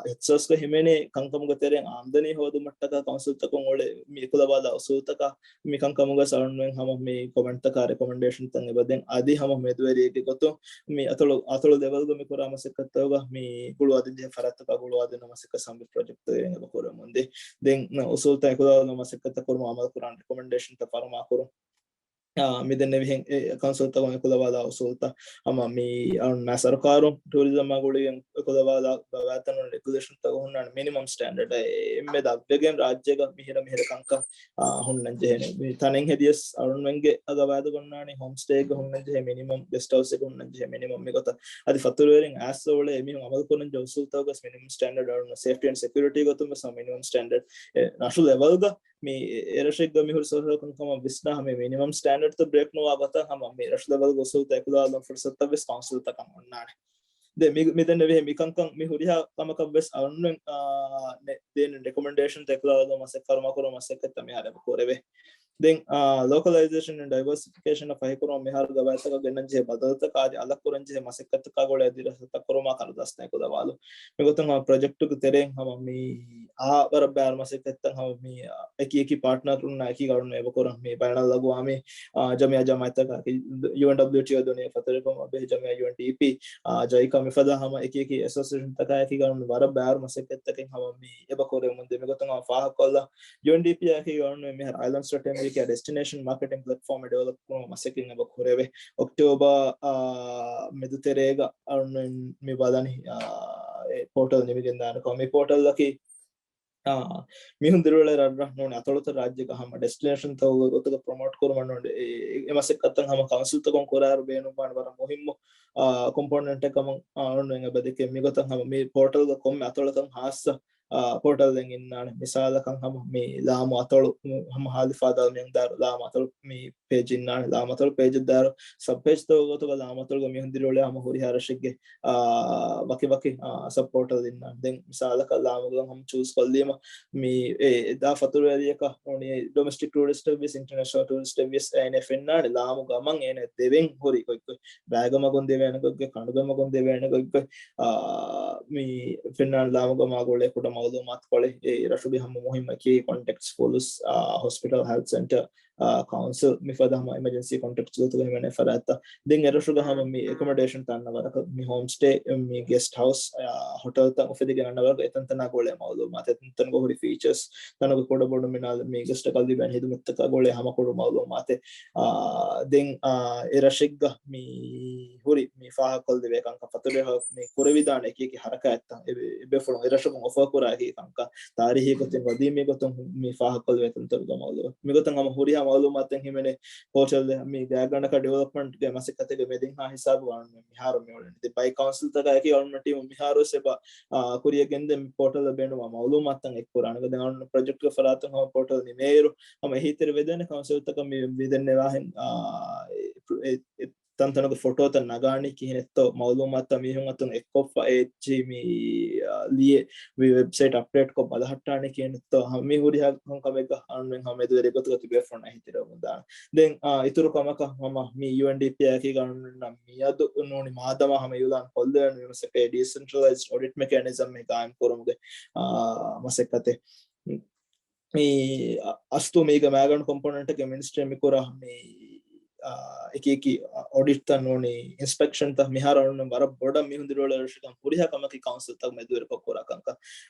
އެއްސޯސްގަ ހިމެނޭ ކަންކަމުގެ ތެރެއިން އާމްދަނީ ހޯދުމަށްޓަކާ ކައުންސިލްތަކުން އުޅޭ މި އެކުލަވާލާ އުސޫލްތަކާ މި ކަންކަމުގަ އަޅުންމެން ހަމަ މި ކޮމެންޓްތަކާ ރެކޮމެންޑޭޝަންތައް އެބަދޭން. އަދި ހަމަ މެދުވެރިއެއްގެ ގޮތުން މި އަތޮޅު، އަތޮޅު ލެވެލްގަ މި ކުރާ މަސައްކަތްތަކުގަ މި ގުޅުވާދިންޖެހޭ ފަރާތްތަކާ ގުޅުވާދިނުމަށް މަސައްކަތް ސަމިޓް ޕްރޮޖެކްޓްތަކެއް އެބަ ކުރަމުންދޭ. ދެން އުސޫލްތައް އެކުލަވާލުމަށް މަސައްކަތްތައް ކުރުމަށް އަމަލު ކުރާން ރެކޮމެންޑޭޝަންތައް ފަރުމާ ކުރުން. މި ދެންނެވިހެން ކައުންސިލްތަކުން އެކުލަވާލާ އުސޫލްތައް ހަމަ މި އަޅުން ސަރުކާރުން ޓޫރިޒަމާ ގުޅިގެން އެކުލަވާލާ ގަވާއިދުތައް ނޫން ރެގިއުލޭޝަންތަކު ހުންނާނެ މިނިމަމް ސްޓޭންޑަޑް އެންމެ ދަށްވެގެން ރާއްޖޭގަ މިހިރަ މިހިރަ ކަންކަން ހުންނަން ޖެހޭނެ. މި ތަނެއް ހެދިޔަސް އަޅުންމެންގެ ގަވާއިދު ގޮންނާނީ ހޯމް ސްޓޭގަ ހުންނަން ޖެހޭ މިނިމަމް، ގެސްޓް ހައުސްގަ ހުންނަން ޖެހޭ މިނިމަމް. މިގޮތަށް އަދި ފަތުރުވެރިން އައިސް އުޅޭ މީހުން އަމަލު ކުރަން ޖެހޭ އުސޫލްތަކުގަ މިނިމަމް ސްޓޭންޑަޑް އަޅުން ސޭފްޓީ އެންޑް ސެކިއުރިޓީ ގޮތުން ވެސް މިނިމަމް ސްޓޭންޑަޑް ރަށު ލެވެލްގަ މި އެރަށެއްގަ މިހުރި ސޮހަރަކަން ކަމަށް ވިސްނާ ހަމަ މިނިމަމް ސްޓޭންޑަޑްތައް ބްރޭކް ނުވާ ގޮތަށް ހަމަ މި ރަށު ލެވެލްގެ އުސޫލްތައް އެކުލަވާލުމަށް ފުރުސަތުތައް ވެސް ކައުންސިލްތަކަށް އޮންނާނެ. ދެ މި، މި ދެންނެވިހެން މިކަންކަން މި ހުރިހާ ކަމަކަށް ވެސް އަޅުން ދޭން ރެކޮމެންޑޭޝަންތައް އެކުލަވާލުމަށް މަސައްކަތް ފަރުމާ ކުރުމަށް މަސައްކަތްތައް މިހާރު އެބަ ކުރެވޭ. ދެން ލޯކަލައިޒޭޝަން އެންޑް ޑައިވަރސިފިކޭޝަން ފަހިކުރުމަށް މިހާރު ގަވާއިދުތަކަށް ގެންނަން ޖެހޭ ބަދަލުތަކާ އަދި އަލަށް ކުރަން ޖެހޭ މަސައްކަތްތަކާ ގުޅޭ ދިރާސާތައް ކުރުމާ ކަރުދާސްތައް އެކުލަވާލުން. މިގޮތުން ހަމަ ޕްރޮޖެކްޓުގެ ތެރެއިން ހަމަ މި އާ ވަރަށް ބާރު މަސައްކަތްތައް ހަމަ މި އެކި އެކި ޕާޓްނަރުންނާ އެކީ އަޅުން އެބަ ކުރަން. މި ބައިނަލްއަގުވާމީ ޖަމިއްޔާ ޖަމާއަތްތަކާ ޔޫއެންޑަބްލިއުޓީއޯ ދުނިޔެ ފަތުރުކުމަށް ބެހޭ ޖަމިއްޔާ ޔޫއެންޑީޕީ، ޖައިކާ މިފަދަ ހަމަ އެކި އެކި އެސޯސިއޭޝަންތަކާ އެކީ އަޅުން ވަރަށް ބާރު މަސައްކަތްތަކެއް ހަމަ މި އެބަ ކުރެވެމުން ދޭ. މިގޮތުން ހަމަ ފާހަގަކޮށްލާ ޔޫއެންޑީޕީ އަކީ އަޅުން މިހާރު އައިލެންޑްސް ޑޮޓް އެމްވީ ކިޔާ ޑެސްޓިނޭޝަން މާކެޓިން ޕްލެޓްފޯމެއް ޑިވެލޮޕް ކުރުމަށް މަސައްކަތް އެބަ ކުރެވޭ. އޮކްޓޯބަރ މެދުތެރޭގަ އަޅުން މި ބަލަނީ ޕޯޓަލް ނިމިގެންދާނެ ކަމަށް. މި ޕޯޓަލްއަކީ މީހުން ދިރިއުޅޭ ރަށްރަށް ނޫނީ އަތޮޅުތައް ރާއްޖޭގަ ހަމަ ޑެސްޓިނޭޝަންތަކުގެ ގޮތުގަ ޕްރޮމޯޓް ކުރުމަށް ނޫނީ އެ މަސައްކަތްތައް ހަމަ ކައުންސިލްތަކުން ކުރާއިރު ބޭނުންވާނެ ވަރަށް މުހިއްމު ކޮމްޕޯނެންޓެއް ކަމަށް އަޅުން އެބަ ދެކެ. މިގޮތަށް ހަމަ މި ޕޯޓަލްގަ ކޮންމެ އަތޮޅަކަށް ހާއްސަ ޕޯޓަލްއެއް އިންނާނެ. މިސާލަކަށް ހަމަ މި ލާމު އަތޮޅު ހަމަ ހާލިފާދާ މިއަންދާރު ލާމު އަތޮޅު މި ޕޭޖް އިންނާނެ. ލާމަތޮޅު ޕޭޖަށް ދާއިރު ސަބް ޕޭޖްތަކުގެ ގޮތުގަ ލާމަތޮޅުގަ މީހުން ދިރިއުޅޭ ހަމަ ހުރިހާ ރަށެއްގެ ވަކި ވަކި ސަބް ޕޯޓަލް އިންނާނެ. ދެން މިސާލަކަށް ލާމުގަ ހަމަ ޗޫސް ކޮށްލީމަ މި އެ ދާ ފަތުރުވެރިޔަކަށް ނޫނީ ޑޮމެސްޓިކް ޓޫރިސްޓެއް ވިޔަސް އިންޓަރނޭޝަނަލް ޓޫރިސްޓެއް ވިޔަސް އޭނަ ފެންނާނެ ލާމުގަ މަން އޭނަ ދެވެން ހުރި ގޮތްގޮތް، ބައިގަ މަގުން ދެވޭނެ ގޮތްގޮތް، ކަނޑުގެ މަގުން ދެވޭނެ ގޮތްގޮތް، މި ފެންނާނެ ލާމުގަ މާ ގުޅޭ ކުޑަ މައުލޫމާތުކޮޅެއް އެ ރަށުގެ ހަމަ މުހިއްމު އެކި ކޮންޓެކްޓްސް ފުލުސް ހޮސްޕިޓަލް ހެލްތް ސެންޓަރ ކައުންސިލް މިފަދަ ހަމަ އެމަޖެންސީ ކޮންޓެކްޓްސް ގޮތުގަ ހިމެނޭ ފަރާތްތައް. ދެން އެރަށުގަ ހަމަ މި އެކޮމޮޑޭޝަން ތަންނަ ވަރަކަށް މި ހޯމް ސްޓޭ، މި ގެސްޓް ހައުސް، ހޮޓެލްތައް އުފެދިގެން އަންނަ ވަރަކަށް އެތަންތަނާ ގުޅޭ މައުލޫމާތެއް، ތަންތަނުގަ ހުރި ފީޗާސް، ތަނުގެ ކުޑަބޮޑު މިނާލް މި ގެސްޓަކަށް ލިބޭނެ ހިދުމަތްތަކާ ގުޅޭ ހަމަ ކުޑަ މައުލޫމާތެއް. ދެން އެ ރަށެއްގަ މި ހުރި މި ފާހަގަކޮށްލެވޭ ކަންކަން ފަތުރުވެރި މި ކުރެވިދާނެ އެކި އެކި ހަރަކާތްތައް އެ ބޭފުޅުން އެ ރަށުގަ އޮފަރ ކުރާ އެކި ކަންކަން ތާރީހީ ގޮތިން ގަދީމީ ގޮތުން މި ފާހަގަކޮށްލެވޭ ތަންތަނުގެ މައުލޫމާތު. މިގޮތަށް ހަމަ ހުރިހާ މައުލޫމާތެއް ހިމެނޭ ޕޯޓަލް މި ގާތްގަނޑަކަށް ޑިވެލޮޕްމަންޓްގެ މަސައްކަތެއްގެ މެދިންހާ ހިސާބު ވާން މިހާރު މިއުޅެނީ. ދެ ބައި ކައުންސިލްތަކާ އެކީ އަޅުން ޓީމު މިހާރުވެސް އެބަ ކުރިޔަށް ގެންދެން މި ޕޯޓަލަށް ބޭނުންވާ މައުލޫމާތުތައް އެއްކުރާނެ. ދެން އަޅުން ޕްރޮޖެކްޓްގެ ފަރާތުން ހަމަ ޕޯޓަލް ނިމޭއިރު ހަމަ އެހީތެރި ވެދޭނެ ކައުންސިލްތަކަށް މި ވިދެންނެވާހެން ތަންތަނުގެ ފޮޓޯތައް ނަގާނީ ކިހިނެއްތޯ، މައުލޫމާތުތައް މީހުން އަތުން އެއްކޮށްފަ އެއްޗި މި ލިޔެ ވެބްސައިޓް އަޕްޑޭޓްކޮށް ބަލަހައްޓާނީ ކިހިނެއްތޯ، ހަމަ މި ހުރިހާ ކަމެއްގަ އަޅުން ހަމަ މެދުވެރި ގޮތުގަ ތިބޭފުޅުން އެހީތެރިވަމުން ދާނެ. ދެން އިތުރު ކަމަކަށް ހަމަ މި ޔޫއެންޑީޕީއާއަކީ ގަނޑުންނަށް މިއަދު ނޫނީ މާދަމާ ހަމަ އިއުލާން ކޮށްލެވޭނެ މި މަސައްކަތް ޑީސެންޓްރަލައިޒްޑް އޮޑިޓް މެކޭނިޒަމް ގާއިމް ކުރުމުގެ މަސައްކަތެއް. މި އަސްލު މީގެ މައިގަނޑު ކޮމްޕޯނެންޓްގެ މިނިސްޓްރީ މިކުރާ މި އެކި އެކި އޮޑިޓްތައް ނޫނީ އިންސްޕެކްޝަންތައް މިހާރު އަޅުން ވަރަށް ބޮޑަށް މި ހުނދިރިއޮޅޭ ރަށެއް ހުރިހާ ކަމަކީ ކައުންސިލްތަކު މެދުވެރިކޮށް ކުރާ ކަންކަން.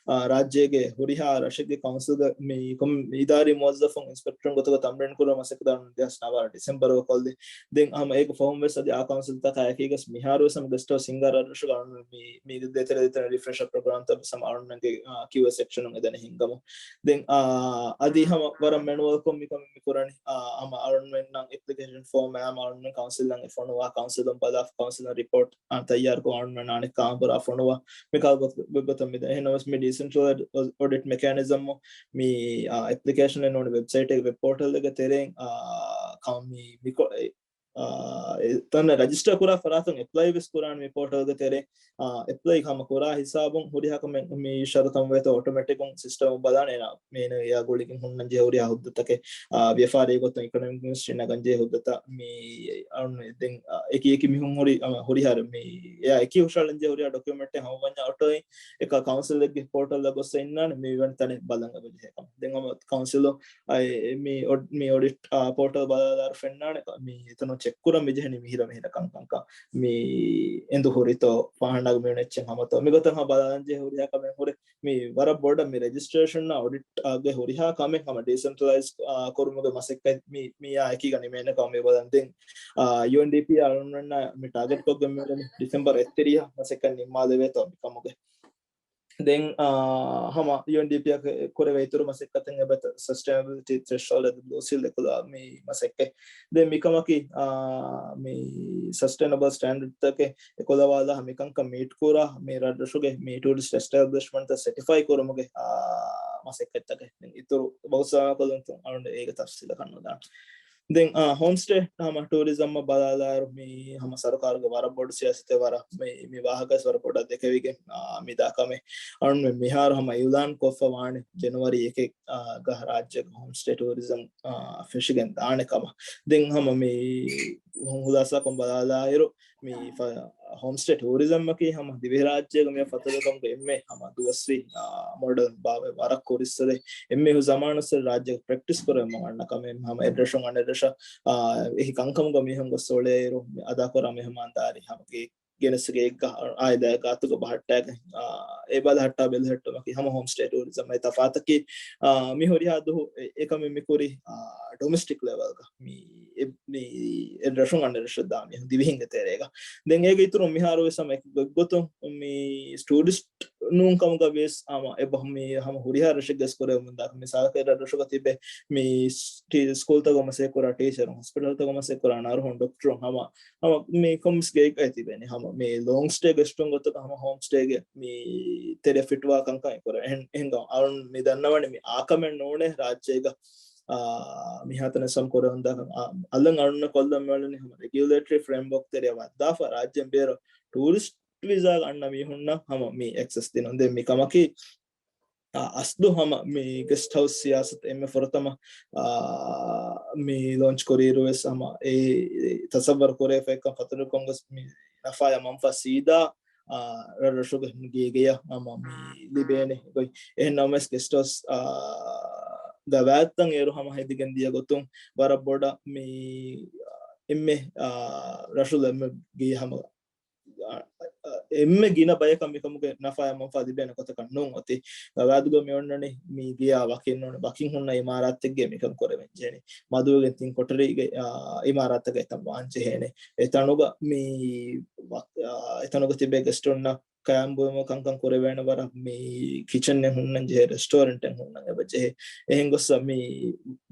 ރާއްޖޭގެ ހުރިހާ ރަށެއްގެ ކައުންސިލްގެ މި ކޮމް އިދާރީ މުވައްޒަފުން އިންސްޕެކްޓަރުން ގޮތުގަ ތަމްރީން ކުރުމަށް މަސައްކަތް ދާން ދެހާސް ނަވާރަ ޑިސެމްބަރު ކޮށްލި. ދެން ހަމަ އޭގެ ފަހުން ވެސް އަދި އާ ކައުންސިލްތަކާ އެކީގަސް މިހާރު ވެސް ހަމަ ގެސްޓް ހައުސް ހިންގާ ރަށްރަށުގަ އަޅުން މި މީގެ ދޭތެރޭ ދޭތެރޭ ރިފްރެޝަރ ޕްރޮގްރާމްތައް ވެސް ހަމަ އަޅުންނަށް ކިޔޫއެ ސެކްޝަނުން އެދަނީ ހިންގަމު. ދެން އާ، އަދި ހަމަ ވަރަށް މެނުއަލްކޮށް މިކަމެއް މި ކުރަނީ. އާ، ހަމަ އަޅުންމެންނަށް އެޕްލިކޭޝަން ފޯމް އާ ހަމަ އަޅުންމެން ކައުންސިލަށް އެ ފޮނުވާ ކައުންސިލުން ބަލާ ކައުންސިލުން ރިޕޯޓް އާ ތައްޔާރުކޮށް އަޅުންމެން އަނެއްކާ އަނބުރާ ފޮނުވާ މިކަހަލަ ގޮތަށް މި ދެން. އެހެންނަމަވެސް މި ޑީސެންޓްރަލައިޒްޑް އޮޑިޓް މެކޭނިޒަމް މި، އާ، އެޕްލިކޭޝަނެއް ނޫނީ ވެބްސައިޓެއްގެ ވެބް ޕޯޓަލްއެއްގެ ތެރެއިން، އާ، ކައު-، މި، މި ކޮ-، އެ، އާ، އެ، ތަން ރަޖިސްޓަރ ކުރާ ފަރާތުން އެޕްލައި ވެސް ކުރާނެ މި ޕޯޓަލްގެ ތެރެއިން. އާ، އެޕްލައި ހަމަ ކުރާ ހިސާބުން ހުރިހާ ކަމެއް މި ޝަރުތަން ވޭތޯ އޮޓޮމެޓިކުން ސިސްޓަމް ބަލާނެ އޭނާ މީނަ އެއާ ގުޅިގެން ހުންނަން ޖެހޭ ހުރިހާ ހުއްދަތަކެއް، އާ، ވިޔަފާރީ ގޮތުން އިކޮނޮމިކް މިނިސްޓްރީ ނަގަން ޖެހޭ ހުއްދަތައް މި، އަން، ދެން، އާ، އެކި އެކި މީހުން ހުރި، އާ، ހުރިހާ މި އެއާ އެކި ހުށައަޅަން ޖެހޭ ހުރިހާ ޑޮކިއުމެންޓެއް ހަމަ ވަންޏާ އޮޓޯއިން އެކަ ކައުންސިލެއްގެ ޕޯޓަލްއަށް ގޮއްސަ އިންނާނެ މި ވަން ތަނެއް ބަލަން އެބަ ޖެހޭ ކަމަށް. ދެން ހަމަ ކައުންސިލު އައި، މި އޮޑް-، މި އޮޑިޓް، އާ، ޕޯޓަލް ބަލާލާރު ފެންނާނެ މި އެތަނު ޗެކް ކުރަން މި ޖެހެނީ މިހިރަ މިހިރަ ކަންކަންކަން. މި އެނދު ހުރިތޯ، ފާހަނާގެ މި އޮންނަ އެއްޗެއް ހަމަތޯ. މިގޮތަށް ހަމަ ބަލާލަން ޖެހޭ ހުރިހާ ކަމެއް ހުރެ މި ވަރަށް ބޮޑަށް މި ރެޖިސްޓްރޭޝަން އޮޑިޓް ގެ ހުރިހާ ކަމެއް ހަމަ ޑީސެންޓްރަލައިޒް، އާ، ކުރުމުގެ މަސައްކަތް މި، މިއާ އެކީގަ ނިމޭނެ ކަމަށް މި ބަލަން. ދެން، އާ، ޔޫއެންޑީޕީ އަޅުންނަށް މި ޓާގެޓް ކޮށްގެން މި ދެން ޑިސެމްބަރ އެއްތިރީހަ މަސައްކަތް ނިންމާލެވޭތޯ މިކަމުގެ. ދެން، އާ، ހަމަ ޔޫއެންޑީޕީއަށް ކުރެވޭ އިތުރު މަސައްކަތެއް އެބަތަ ސަސްޓެނަބިލިޓީ ތްރެޝްހޯލްޑް އަދި ބްލޫ ސީލް އެކުލާ މި މަސައްކަތް. ދެން މިކަމަކީ، އާ، މި ސަސްޓެނަބަލް ސްޓޭންޑަޑްތަކެއް އެކުލަވާލާ މިކަންކަން މީޓް ކުރާ މި ރަށްރަށުގެ މި ޓޫރިސްޓް އެސްޓެބްލިޝްމަންޓްތައް ސެޓިފައި ކުރުމުގެ، އާ، މަސައްކަތްތަކެއް. ދެން އިތުރު ބަހުސް ކޮށްލުންތުން އަޅުގަނޑު އޭގެ ތަފްސީލަކަށް ނުދާން. ދެން، އާ، ހޯމް ސްޓޭ ހަމަ ޓޫރިޒަމްއަށް ބަލާލާއިރު، މި ހަމަ ސަރުކާރުގެ ވަރަށް ބޮޑު ސިޔާސަތެއް ވަރަށް މި، މި ވާހަކަ ވަރަށް ބޮޑަށް ދެކެވިގެން، އާ، މިދާ ކަމެއް އަޅުން މި މިހާރު ހަމަ އިއުލާން ކޮށްފަ ވާނެ ޖެނުއަރީ އެކެއް، އާ، ގަ ރާއްޖޭގެ ހޯމް ސްޓޭ ޓޫރިޒަމް، އާ، ފެށިގެން ދާނެ ކަމަށް. ދެން ހަމަ މި ހުލާސާކޮށް ބަލާލާއިރު، މި ފަ-، ހޯމް ސްޓޭ ޓޫރިޒަމްއަކީ ހަމަ ދިވެހިރާއްޖޭގެ މި ފަތުރުކަމުގެ އެންމެ ހަމަ ދުވަސްވީ، އާ، މޮޑަލް ބާވެ ވަރަށް ކުރިއްސުރެ އެންމެ ޒަމާނުއްސުރެ ރާއްޖޭގެ ޕްރެކްޓިސް ކުރެވެމުން އަންނަ ކަމެއް. ހަމަ އެއްރަށުން އަނެއްރަށަށް، އާ، އެހި ކަންކަމުގަ މީހުން ގޮސް އުޅޭއިރު އަދާކުރާ މެހުމާންދާރީ ހަމަ ގެ-، ގެނެސްގެ އެއްގަ އާއިލާ ގާތުގަ ބަހައްޓާގެ، އާ، އެ ބަލަހައްޓާ ބެލެހެއްޓުމަކީ ހަމަ ހޯމް ސްޓޭ ޓޫރިޒަމް އެ ތަފާތަކީ، އާ، މި ހުރިހާ ދުހު އެ-، އެކަމެއް މި ކުރީ، އާ، ޑޮމެސްޓިކް ލެވަލްގަ. މި އެ-، މި އެއްރަށުން އަނެއްރަށަށް ދާ މީހުން ދިވެހިންގެ ތެރޭގަ. ދެން އޭގެ އިތުރުން މިހާރު ވެސް ހަމަ އެކު ގޮތްގޮތުން މި ޓޫރިސްޓް ނޫން ކަމުގަ ވިޔަސް ހަމަ އެބަ-، މި ހަމަ ހުރިހާ ރަށެއްގެ ސްކޮރެއް މުންދާ މިސާލަކަށް އެ ރަށްރަށުގަ ތިބޭ މި ސް-، ޓީ-، ސްކޫލްތަކުގަ މަސައްކަތް ކުރާ ޓީޗަރުން، ހޮސްޕިޓަލްތަކުގަ މަސައްކަތް ކުރާ ނަރުހުން، ޑޮކްޓަރުން ހަމަ، ހަމަ މި ކޮންމެސް ގެއެއްގައި ތިބޭނެ. ހަމަ މި ލޯންގް ސްޓޭ ގެސްޓުން ގޮތަކަށް ހަމަ ހޯމް ސްޓޭގެ މި ތެރެ ފިޓްވާ ކަންކަން ކުރާ. އެހެން، އެހެން އަޅުން މި ދަންނަވަނީ މި އާކަމެއް ނޫނޭ ރާއްޖޭގަ އާ، މިހާތަނަށް ސަމް ކުރެވުންދާ ކަން، އާ، އަލަށް އަޅުންނަށް ކޮށްލަން މިއުޅެނީ ހަމަ ރެގިއުލޭޓަރީ ފްރޭމްވޯކް ތެރެއަށް ވައްދާފަ ރާއްޖޭން ބޭރު ޓޫރިސްޓް ވިސާގަ އަންނަ މީހުންނަށް ހަމަ މި އެކްސެސް ދިނުން. ދެން މި ކަމަކީ، އާ، އަސްލު ހަމަ މި ގެސްޓް ހައުސް ސިޔާސަތު އެންމެ ފުރަތަމަ، އާ، މި ލޯންޗް ކުރިއިރު ވެސް ހަމަ އެ ތަސައްވަރު ކުރެވިފައިކަން ފަތުރުކޮށް ގޮސް މި ނަފާޔާ މަންފާ ސީދާ އާ، ރަށްރަށުގެ ގޭގެޔަށް ހަމަ މި ލިބޭނެ ގޮތް. އެހެން ނަމަވެސް ގެސްޓް ހައުސް، އާ، ގަވާއިދުތައް އޭރު ހަމަ ހެދިގެން ދިޔަ ގޮތުން ވަރަށް ބޮޑަށް މި، އާ، އެންމެ، އާ، ރަށު ލެއްމެ ގެ ހަމަ، އާ، އާ، އެންމެ ގިނަ ބަޔަކަށް މިކަމުގެ ނަފާޔާ މަންފާ ލިބޭނެ ގޮތަކަށް ނޫން އޮތީ. ގަވާއިދުގަ މި އޮންނަނީ މި ގެޔާ ވަކިން ނޫން، ވަކިން ހުންނަ އިމާރާތެއްގެ މިކަން ކުރެވެން ޖެހެނީ. މަދުވެގެން ތިން ކޮޓަރީގެ، އާ، އިމާރާތަކަށް އެތަން ވާން ޖެހޭނެ. އެތަނުގަ މި ވަ-، އާ، އެތަނުގަ ތިބޭ ގެސްޓުންނަށް ކަޔާންބުއިމު ކަންކަން ކުރެވޭނެ ވަރަށް މި ކިޗަންއެއް ހުންނަން ޖެހޭ، ރެސްޓޯރެންޓެއް ހުންނަން އެބަ ޖެހޭ. އެހެން ގޮއްސަ މި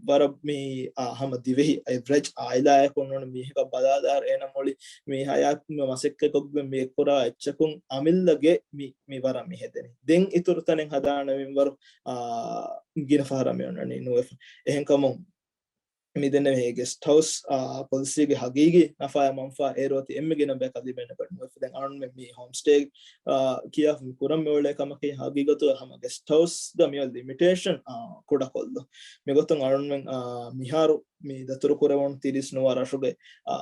ވަރަށް މި، އާ، ހަމަ ދިވެހި އެވްރެޖް އާއިލާއެއް ހުންނަން މީހަކަށް ބަލާލާއިރު އޭނަ މުޅި މި ހަޔާތް މަސައްކަތްކޮށްގެން މި އެއްކުރާ އެއްޗަކުން އަމިއްލަ ގެ މި، މި ވަރަށް މި ހެދެނީ. ދެން އިތުރު ތަނެއް ހަދާނެ މިންވަރު، އާ، ގިނަ ފަހަރަށް މި އޮންނަނީ ނުވެފަ. އެހެންކަމުން މިދެންނެވި ގެސްޓް ހައުސް، އާ، ޕޮލިސީގެ ހަގީގީ ނަފާޔާ މަންފާ އޭރު އޮތީ އެންމެ ގިނަ ބަޔަކަށް ލިބޭނެ ގޮތް ނުވެފަ. ދެން އަޅުންމެން މި ހޯމް ސްޓޭ، އާ، ކިޔާ މި ކުރަން މިއުޅޭ ކަމަކީ ހަގީގަތުގަ ހަމަ ގެސްޓް ހައުސްގަ މިއޮތް ލިމިޓޭޝަން، އާ، ކުޑަކޮށްލުން. މިގޮތުން އަޅުންމެން، އާ، މިހާރު މި ދަތުރު ކުރެވުނު ތިރީސް ނުވަ ރަށުގެ، އާ،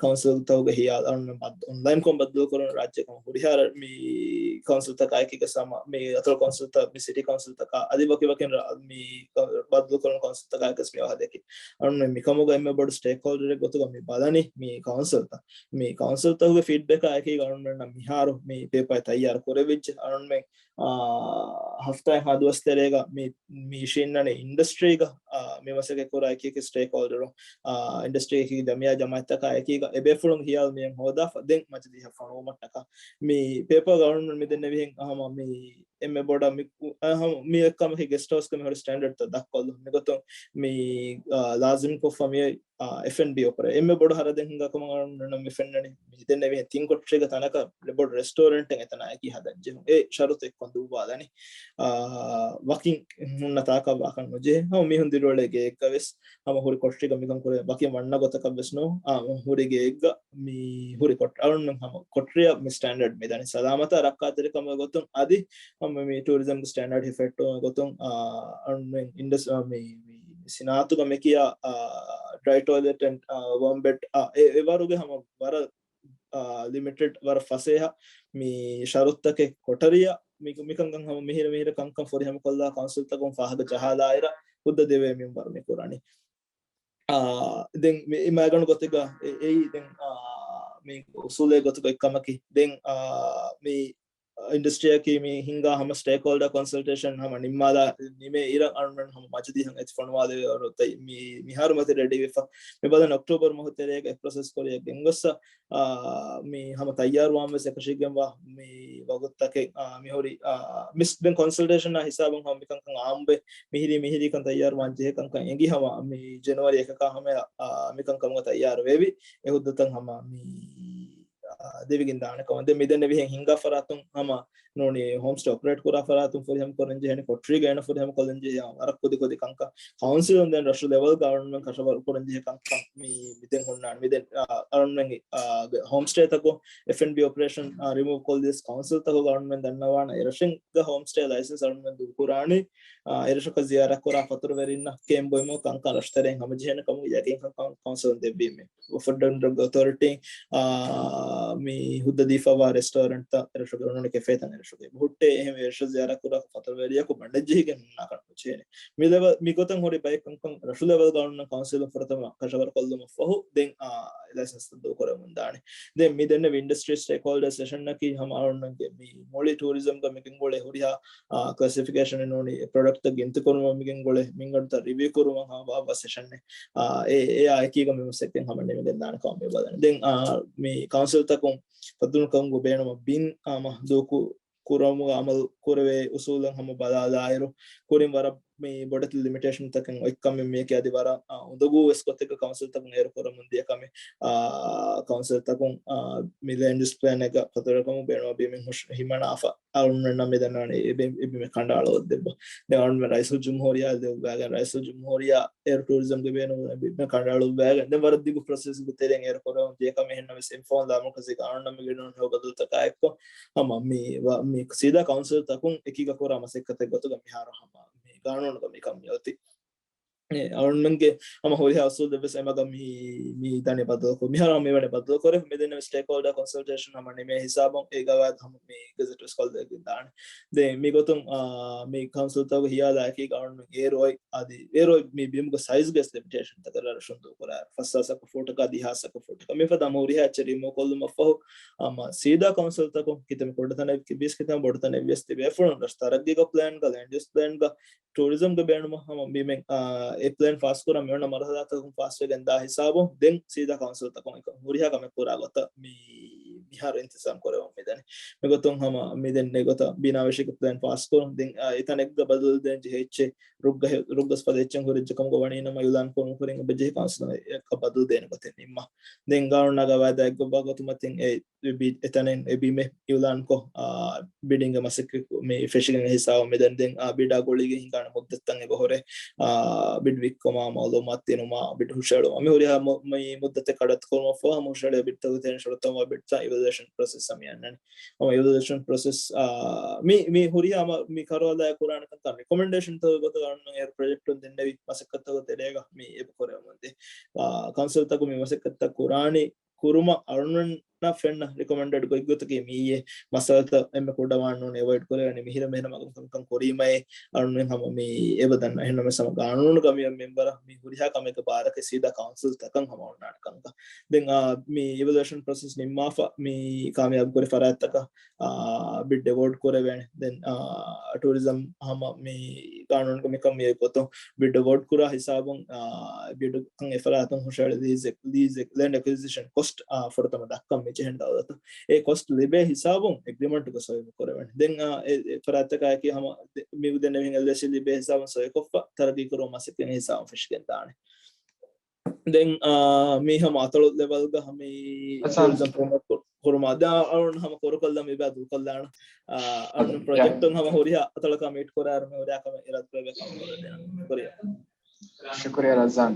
ކައުންސިލްތަކުގެ ހިޔާލު އަޅުންމެން ބައްދަ-، އޮންލައިންކޮށް ބައްދަލު ކުރުން ރާއްޖޭ ކަމަށް ހުރިހާ ރަށް މި ކައުންސިލްތަކާ އެކީގަ ހަމަ މި އަތޮޅު ކައުންސިލްތައް، މި ސިޓީ ކައުންސިލްތަކާ އަދި ވަކިވަކިން ރަ-، މި ކަ-، ބަދަލުކުރަން ކައުންސިލްތަކާ ވެސް މި ވާހަކަ ދެއްކި. އަޅުން މިކަމުގަ އެންމެ ބޮޑު ސްޓޭކްހޯލްޑަރެއް ގޮތުގަ މި ބަލަނީ މި ކައުންސިލްތައް. މި ކައުންސިލްތަކުގެ ފީޑްބެކާ އެކީ އަޅުންނަށް މިހާރު މި ޕޭޕާ ތައްޔާރު ކުރެވިއްޖެ. އަޅުންމެން އާ، ހަފްތާއެއް ހަ ދުވަސް ތެރޭގަ މި، މި ޝިންނަނީ އިންޑަސްޓްރީގަ، އާ، މި މަސައްކަތް ކުރާ އެކި އެކި ސްޓޭކްހޯލްޑަރު، އާ، އިންޑަސްޓްރީ އެކި ޖަމިއްޔާ ޖަމާއަތްތަކާ އެކީގަ އެބޭފުޅުން ހިޔާލު މިއަށް ހޯދާފަ ދެން މަޖިލީހަށް ފޮނުވުމަށްޓަކާ. މި ޕޭޕާ ގަވަރންމަންޓް މި ދެންނެވިހެން ހަމަ މި އެންމެ ބޮޑަށް މި، އަ، ހަމަ މި އެއްކަމަކީ ގެސްޓް ހައުސްގެ މިހުރި ސްޓޭންޑަޑްތައް ދަށްކޮށްލުން. މިގޮތުން މި، އާ، ލާޒިމް ކޮށްފަ މި އާ، އެފް އެންޑް ބީ އޮޕަރޭ. އެންމެ ބޮޑު ހަރަދެއް ހިނގާ ކަމަށް އަޅުގަނޑުމެންނަށް މި ފެންނަނީ، މި ދެންނެވިހެން ތިން ކޮޓަރީގަ ތަނަކަށް ބޮޑު ރެސްޓޯރެންޓެއް އެތަނާ އެކީ ހަދަން ޖެހުން. އެ ޝަރުތު އެއްކޮށް ދުއްވާލަނީ. އާ، ވަކިން ހުންނަ ތާކަށް ވާކަށް ނުޖެހޭ. ހަމަ މީހުން ދިރިއުޅޭ ގެއެއްގަ ވެސް ހަމަ ހުރި ކޮޓަރީގަ މިކަން ކުރޭ ވަކިން ވަންނަ ގޮތަކަށް ވެސް ނޫން. އާ، ހުރި ގެއެއްގަ މި ހުރި ކޮޓަރި، އަޅުން ހަމަ ކޮޓަރިއަށް މި ސްޓޭންޑަޑް މި ދަނީ ސަލާމަތާ ރައްކާތެރިކަމުގެ ގޮތުން އަދި ހަމަ މި ޓޫރިޒަމްގެ ސްޓޭންޑަޑް ހިފެއްޓުމުގެ ގޮތުން، އާ، އަޅުން އިންޑަސް-، އާ، މި، މި ސިނާއަތުގަ މި ކިޔާ، އާ، ޑްރައި ޓޮއިލެޓް އެންޑް، އާ، ވޯމް ބެޑް، އާ، އެ، އެ ވަރުގެ ހަމަ ވަރަށް، އާ، ލިމިޓެޑް ވަރަށް ފަސޭހަ މި ޝަރުތުތަކެއް ކޮޓަރިއަށް މި، މިކަންކަން ހަމަ މިހިރަ މިހިރަ ކަންކަން ފުރިހަމަކޮށްލާ ކައުންސިލްތަކުން ފާހަގަ ޖަހާލާއިރަށް ހުއްދަ ދެވޭ މިންވަރު މި ކުރަނީ. އާ، ދެން މި، މި މައިގަނޑު ގޮތެއްގަ އެ-، އެއީ ދެން، އާ، މި އުސޫލެއް ގޮތުގަ އެއްކަމަކީ. ދެން، އާ، މި އިންޑަސްޓްރީއަކީ މި ހިންގާ ހަމަ ސްޓޭކްހޯލްޑަރ ކޮންސަލްޓޭޝަން ހަމަ ނިންމާލާ ނިމޭ އިރަށް އަޅުގަނޑު ހަމަ މަޖިލީހަށް އެތި ފޮނުވާލެވޭ ވަރު ތައް-، މި، މިހާރު މަތި ރެޑީ ވެފަ. މި ބަލަން އޮކްޓޯބަރ މަހު ތެރޭގަ އެ ޕްރޮސެސް ކުރިއަށް ގެންގޮއްސަ، އާ، މި ހަމަ ތައްޔާރުވާން ވެސް އެކަށީގެންވާ މި ވަގުތުތަކެއް، އާ، މިހުރި، އާ، މިސް ދެން ކޮންސަލްޓޭޝަން ހިސާބުން ހަމަ މިކަންކަން އާއްމުވެ މިހިރީ މިހިރީ ކަން ތައްޔާރުވާން ޖެހޭ ކަންކަން އެނގި ހަމަ މި ޖެނުއަރީ އެކަކާ ހަމަ، އާ، މިކަންކަމުގަ ތައްޔާރު ވެވި. އެ ހުއްދަތައް ހަމަ މި، އާ، ދެވިގެން ދާނެ ކަމަށް. ދެން މި ދެންނެވިހެން ހިންގާ ފަރާތުން ހަމަ ނޫނީ ހޯމްސްޓޭ އޮޕަރޭޓް ކުރާ ފަރާތުން ފުރިހަމަ ކުރަން ޖެހޭނެ، ކޮޓަރީގަ އޭނަ ފުރިހަމަ ކޮށްލަން ޖެހޭ ވަރަށް ކުދި ކުދި ކަންކަން ކައުންސިލުން ދެން ރަށު ލެވެލްގަ އަޅުންމެން ކަށަވަރު ކުރަން ޖެހޭ ކަންކަން މި، މި ދެން ހުންނާނެ. މި ދެން، އާ، އަޅުންމެން، އާ، ގެ-، ހޯމްސްޓޭތަކުން އެފް އެންޑް ބީ އޮޕަރޭޝަން، އާ، ރިމޫވް ކޮށްލިޔަސް ކައުންސިލްތަކުގަ އަޅުންމެން ދަންނަވާނެ އެރަށެއްގަ ހޯމްސްޓޭ ލައިސަންސް އަޅުންމެން ދޫކުރާނީ، އާ، އެރަށަކަށް ޒިޔާރަތް ކުރާ ފަތުރުވެރިންނަށް ކެމްޕް އެމްއޯ ކަންކަން ރަށުތެރެއިން ހަމަޖެހޭނެ ކަމުގެ ޔަގީންކަން ކައު-، ކައުންސިލުން ދެއްވީމޭ. ފުޑް އެންޑް ޑްރަގް އޮތޯރިޓީ، އާ، މި ހުއްދަ ދީފަވާ ރެސްޓޯރެންޓްތައް އެރަށުގެ އޮންނަ ކެފޭތައް އެރަށުގެ ހުއްޓޭ އެހެން އެރަށަށް ޒިޔާރަތް ކުރާ ފަތުރުވެރިޔަކު ބަނޑެއް ޖެހިގެން ހުންނާކަށް ނުޖެހޭނެ. މި ލެވެލް، މި ގޮތަށް ހުރި ބައެއް ކަންކަން ރަށު ލެވެލްގަ އޮންނަ ކައުންސިލުން ފުރަތަމަ ކަށަވަރު ކޮށްލުމަށް ފަހު ދެން، އާ، ލައިސަންސް ދޫކުރެވެމުން ދާނެ. ދެން މި ދެންނެވި އިންޑަސްޓްރީ ސްޓޭކްހޯލްޑަރ ސެޝަންއަކީ ހަމަ އަޅުންނަށް މި މުޅި ޓޫރިޒަމްގަ މިގެންގުޅޭ ހުރިހާ، އާ، ކްލަސިފިކޭޝަނެއް ނޫނީ ޕްރޮޑަކްޓްތައް ގިންތިކުރުމަށް މިގެންގުޅޭ މިންގަނޑުތައް ރިވިއު ކުރުމަށް ހަމަ ބާއްވާ ސެޝަންއެއް. އާ، އެ، އެއާ އެކީގަ މި މަސައްކަތް ހަމަ ނިމިގެންދާނެ ކަމަށް މި ބަލަނީ. ދެން، އާ، މި ކައުންސިލްތަކުން ފަތުރުކަމުގެ ބޭނުމަށް ބިން ހަމަ ދޫކު ކުރުމުގަ އަމަލު ކުރެވޭ އުސޫލަށް ހަމަ ބަލާލާއިރު، ކުރިން ވަރަށް މި ބޮޑެތި ލިމިޓޭޝަންތަކެއް އޮތްކަމެއް މިޔަކީ އަދި ވަރަށް، އާ، އުނދަގޫ ވެސް ގޮތެއްގަ ކައުންސިލްތަކުން އޭރު ކުރަމުން ދިޔަ ކަމެއް. އާ، ކައުންސިލްތަކުން، އާ، މި ލޭންޑް ޔޫސް ޕްލޭނެއްގަ ފަތުރުކަމު ބޭނުމަށް ބިމެއް ހުށް ހިމަނާފަ. އަޅުންނަށް މި ދަންނަވަނީ އެ ބި-، އެ ބިމެއް ކަނޑައަޅުއްވައިދެއްވަ. ދެން އަޅުން ރައީސުލް ޖުމްހޫރިއްޔާ ލެއްވާގެން، ރައީސުލް ޖުމްހޫރިއްޔާ އޭރު ޓޫރިޒަމްގެ ބޭނުމުން ބިމެއް ކަނޑައަޅުއްވައިގެން ދެން ވަރަށް ދިގު ޕްރޮސެސް ތެރެއިން އޭރު ކުރެވުން ދިޔަ ކަމެއް ހެންނަމަވެސް އެމް ފޯން ލާމަރުކަޒީ ގާނޫނަށް މި ގެނުނު ހެޔޮ ބަދަލުތަކާ އެއްކޮށް ހަމަ މި ވަ-، މި ސީދާ ކައުންސިލްތަކުން އެކީގަ ކުރާ މަސައްކަތެއް ގޮތުގަ މިހާރު ހަމަ މި ގާނޫނުގަ މިކަން މިއޮތީ. އެ، އަޅުންމެންގެ ހަމަ ހުރިހާ އުސޫލެއްވެސް އެމަގަ މި، މި ދަނީ ބަދަލުކޮށް، މިހާރު މިވަނީ ބަދަލުކޮށް، މިދެންނެވި ސްޓޭކްހޯލްޑަރ ކޮންސަލްޓޭޝަން ހަމަ ނިމޭ ހިސާބުން އެ ގަވާއިދު ހަމަ މި ގެޒެޓް ވެސް ކޮށްލައިގެން ދާނެ. ދެން މިގޮތުން، އާ، މި ކައުންސިލްތަކުގެ ހިޔާލާއެކީ ގާނޫނު އޭރު އޮތް، އަދި އޭރު އޮތް މި ބިމުގެ ސައިޒްގެ ލިމިޓޭޝަންތަކެއް ރަށުން ދޫކުރާ، ފަސް ހާސް އަކު ފޫޓަކާ ދިހާސް އަކު ފޫޓަކާ މިފަދަ ހަމަ ހުރިހާ އެއްޗެއް ރިމޫވް ކޮށްލުމަށް ފަހު، އާ، މި ސީދާ ކައުންސިލްތަކުން ކިތަންމެ ކުޑަތަނެއް ވިޔަސް ކިތަންމެ ބޮޑުތަނެއް ވިޔަސް ތިބޭފުޅުން ރަށު ތަރައްގީގެ ޕްލޭންގަ، ލޭންޑް ޔޫސް ޕްލޭންގަ، ޓޫރިޒަމްގެ ބޭނުމަށް ހަމަ މިމެން، އާ، އެ ޕްލޭން ފާސްކުރަން މިއޮންނަ މަރުހަލާތަކުން ފާސްވެގެން ދާ ހިސާބުން ދެން ސީދާ ކައުންސިލްތަކުން އެކަން ހުރިހާ ކަމެއް ކުރާ ގޮތަށް މި މިހާރު އިންތިޒާމް ކުރެވުން މިދަނީ. މިގޮތުން ހަމަ މިދެން އެގޮތަށް ބިނާވެށިގެ ޕްލޭން ފާސްކުރުން ދެން، އާ، އެތަނެއްގަ ބަދަލު ދޭން ޖެހޭ އެއްޗެއް ރުއްގަ ހެ-، ރުއްގަސް ފަދަ އެއްޗެއް ހުރިއްޖެ ކަމުގަ ވަނީ ނަމަ އިއުލާން ކުރުން ކުރިން އެބަޖެހޭ ކައުންސިލުން އެއަކަށް ބަދަލު ދޭނެ ގޮތެއް ނިންމާ. ދެން ގާނޫނާ ގަވާއިދާ އެއްގޮތްވާ ގޮތުމަތިން އެ ބި-، އެތަނެއް އެ ބިމެއް އިއުލާންކޮށް، އާ، ބިޑިންގ މަސައްކަތް މި ފެށިގެން ހިސާބު މިދަން ދެން، އާ، ބިޑާ ގުޅިގެން ހިނގާނެ މުއްދަތުތައް އެބަހުރޭ، އާ، ބިޑް ވިއްކުމާ، މައުލޫމާތު ދިނުމާ، ބިޑް ހުށަހެޅުމާ، މި ހުރިހާ މު-، މި މުއްދަތެއް ކަޑައްތުކުރުމަށްފަހު ހަމަ ހުށަހެޅޭ ބިޑްތަކުގެ ތެރެއިން ޝަރުތު ވާ ބިޑްތައް އިވެލުއޭޝަން ޕްރޮސެސް މި އަންނަނީ. ހަމަ އިވެލުއޭޝަން ޕްރޮސެސް، އާ، މި، މި ހުރިހާ މަ-، މި ކަރުވަލާ ކުރާނެ ކަންކަން ރެކޮމެންޑޭޝަންތަކުގެ ގޮތުގަ އަޅުން އޭރު ޕްރޮޖެކްޓުން ދެންނެވި މަސައްކަތްތަކުގެ ތެރޭގަ މި އެބަ ކުރެވެމުންދޭ. އާ، ކައުންސިލްތަކުން މި މަސައްކަތްތައް ކުރާނީ ކުރުމަށް އަޅުން އަޅުންނަށް ފެންނަ ރިކޮމެންޑެޑް ގޮތްގޮތަކީ މިއީ. މައްސަލަތައް އެންމެ ކުޑަވާން ނޫން އެވޮއިޑް ކުރެވޭނެ. މިހިރަ މިހެނަ މަގުން ކަންކަން ކުރީމައޭ އަޅުން ހަމަ މި އެބަ ދަންނަ. އެހެންނަމަވެސް ހަމަ ގާނޫނުގަ މި މެމްބަރ މި ހުރިހާ ކަމެއްގެ ބާރަކަށް ސީދާ ކައުންސިލް ތަކަށް ހަމަ އޮންނާނެ ކަންކަން. ދެން އާ، މި އިވެލުއޭޝަން ޕްރޮސެސް ނިންމާފަ މި ކާމިޔާބު ކުރި ފަރާތްތަކަށް އާ، ބިޑް އެވޯޑް ކުރެވޭނެ. ދެން އާ، ޓޫރިޒަމް ހަމަ މި ގާނޫނުގަ މިކަން މި ގޮތުން ބިޑް އެވޯޑް ކުރާ ހިސާބުން އާ، ބިޑު ކަން އެފަރާތުން ހުށައެޅި ލީޒް، ލީޒް، ލޭންޑް އެކުއިޒިޝަން ކޮސްޓް އާ، ފުރަތަމަ ދައްކަން މި ޖެހެން ދައުލަތު. އެ ކޮސްޓް ލިބޭ ހިސާބުން އެގްރިމަންޓުގަ ސޮއި ކުރެވޭނެ. ދެން އާ، އެ، އެ ފަރާތްތަކާއެކީ ހަމަ ދެ-، މި ދެންނެވިހެން އެލްއޭސީ ލިބޭ ހިސާބުން ސޮއިކޮށްފަ ތަރައްގީ ކުރުމަށް މަސައްކަތް ހިސާބުން ފެށިގެން ދާނެ. ދެން އާ، މީ ހަމަ އަތޮޅު ލެވެލްގަ ހަމަ އަސާން. ޓޫރިޒަމް ޕްރޮމޯޓް ކުރުމާ ދާ އަޅުން ހަމަ ކުރުކޮށްލަން މިބާ ދޫކޮށްލާނަ. އާ، އަޅުން ޔާ. ޕްރޮޖެކްޓުން ހަމަ ހުރިހާ އަތޮޅަކާ މީޓް ކުރާއިރު މި ހުރިހާ ކަމެއް އިރާދަ ކުރެވޭ ކަމަށް ކުރެވޭ. ޝުކުރިއްޔާ. ޝުކުރިއްޔާ ރަޒާން.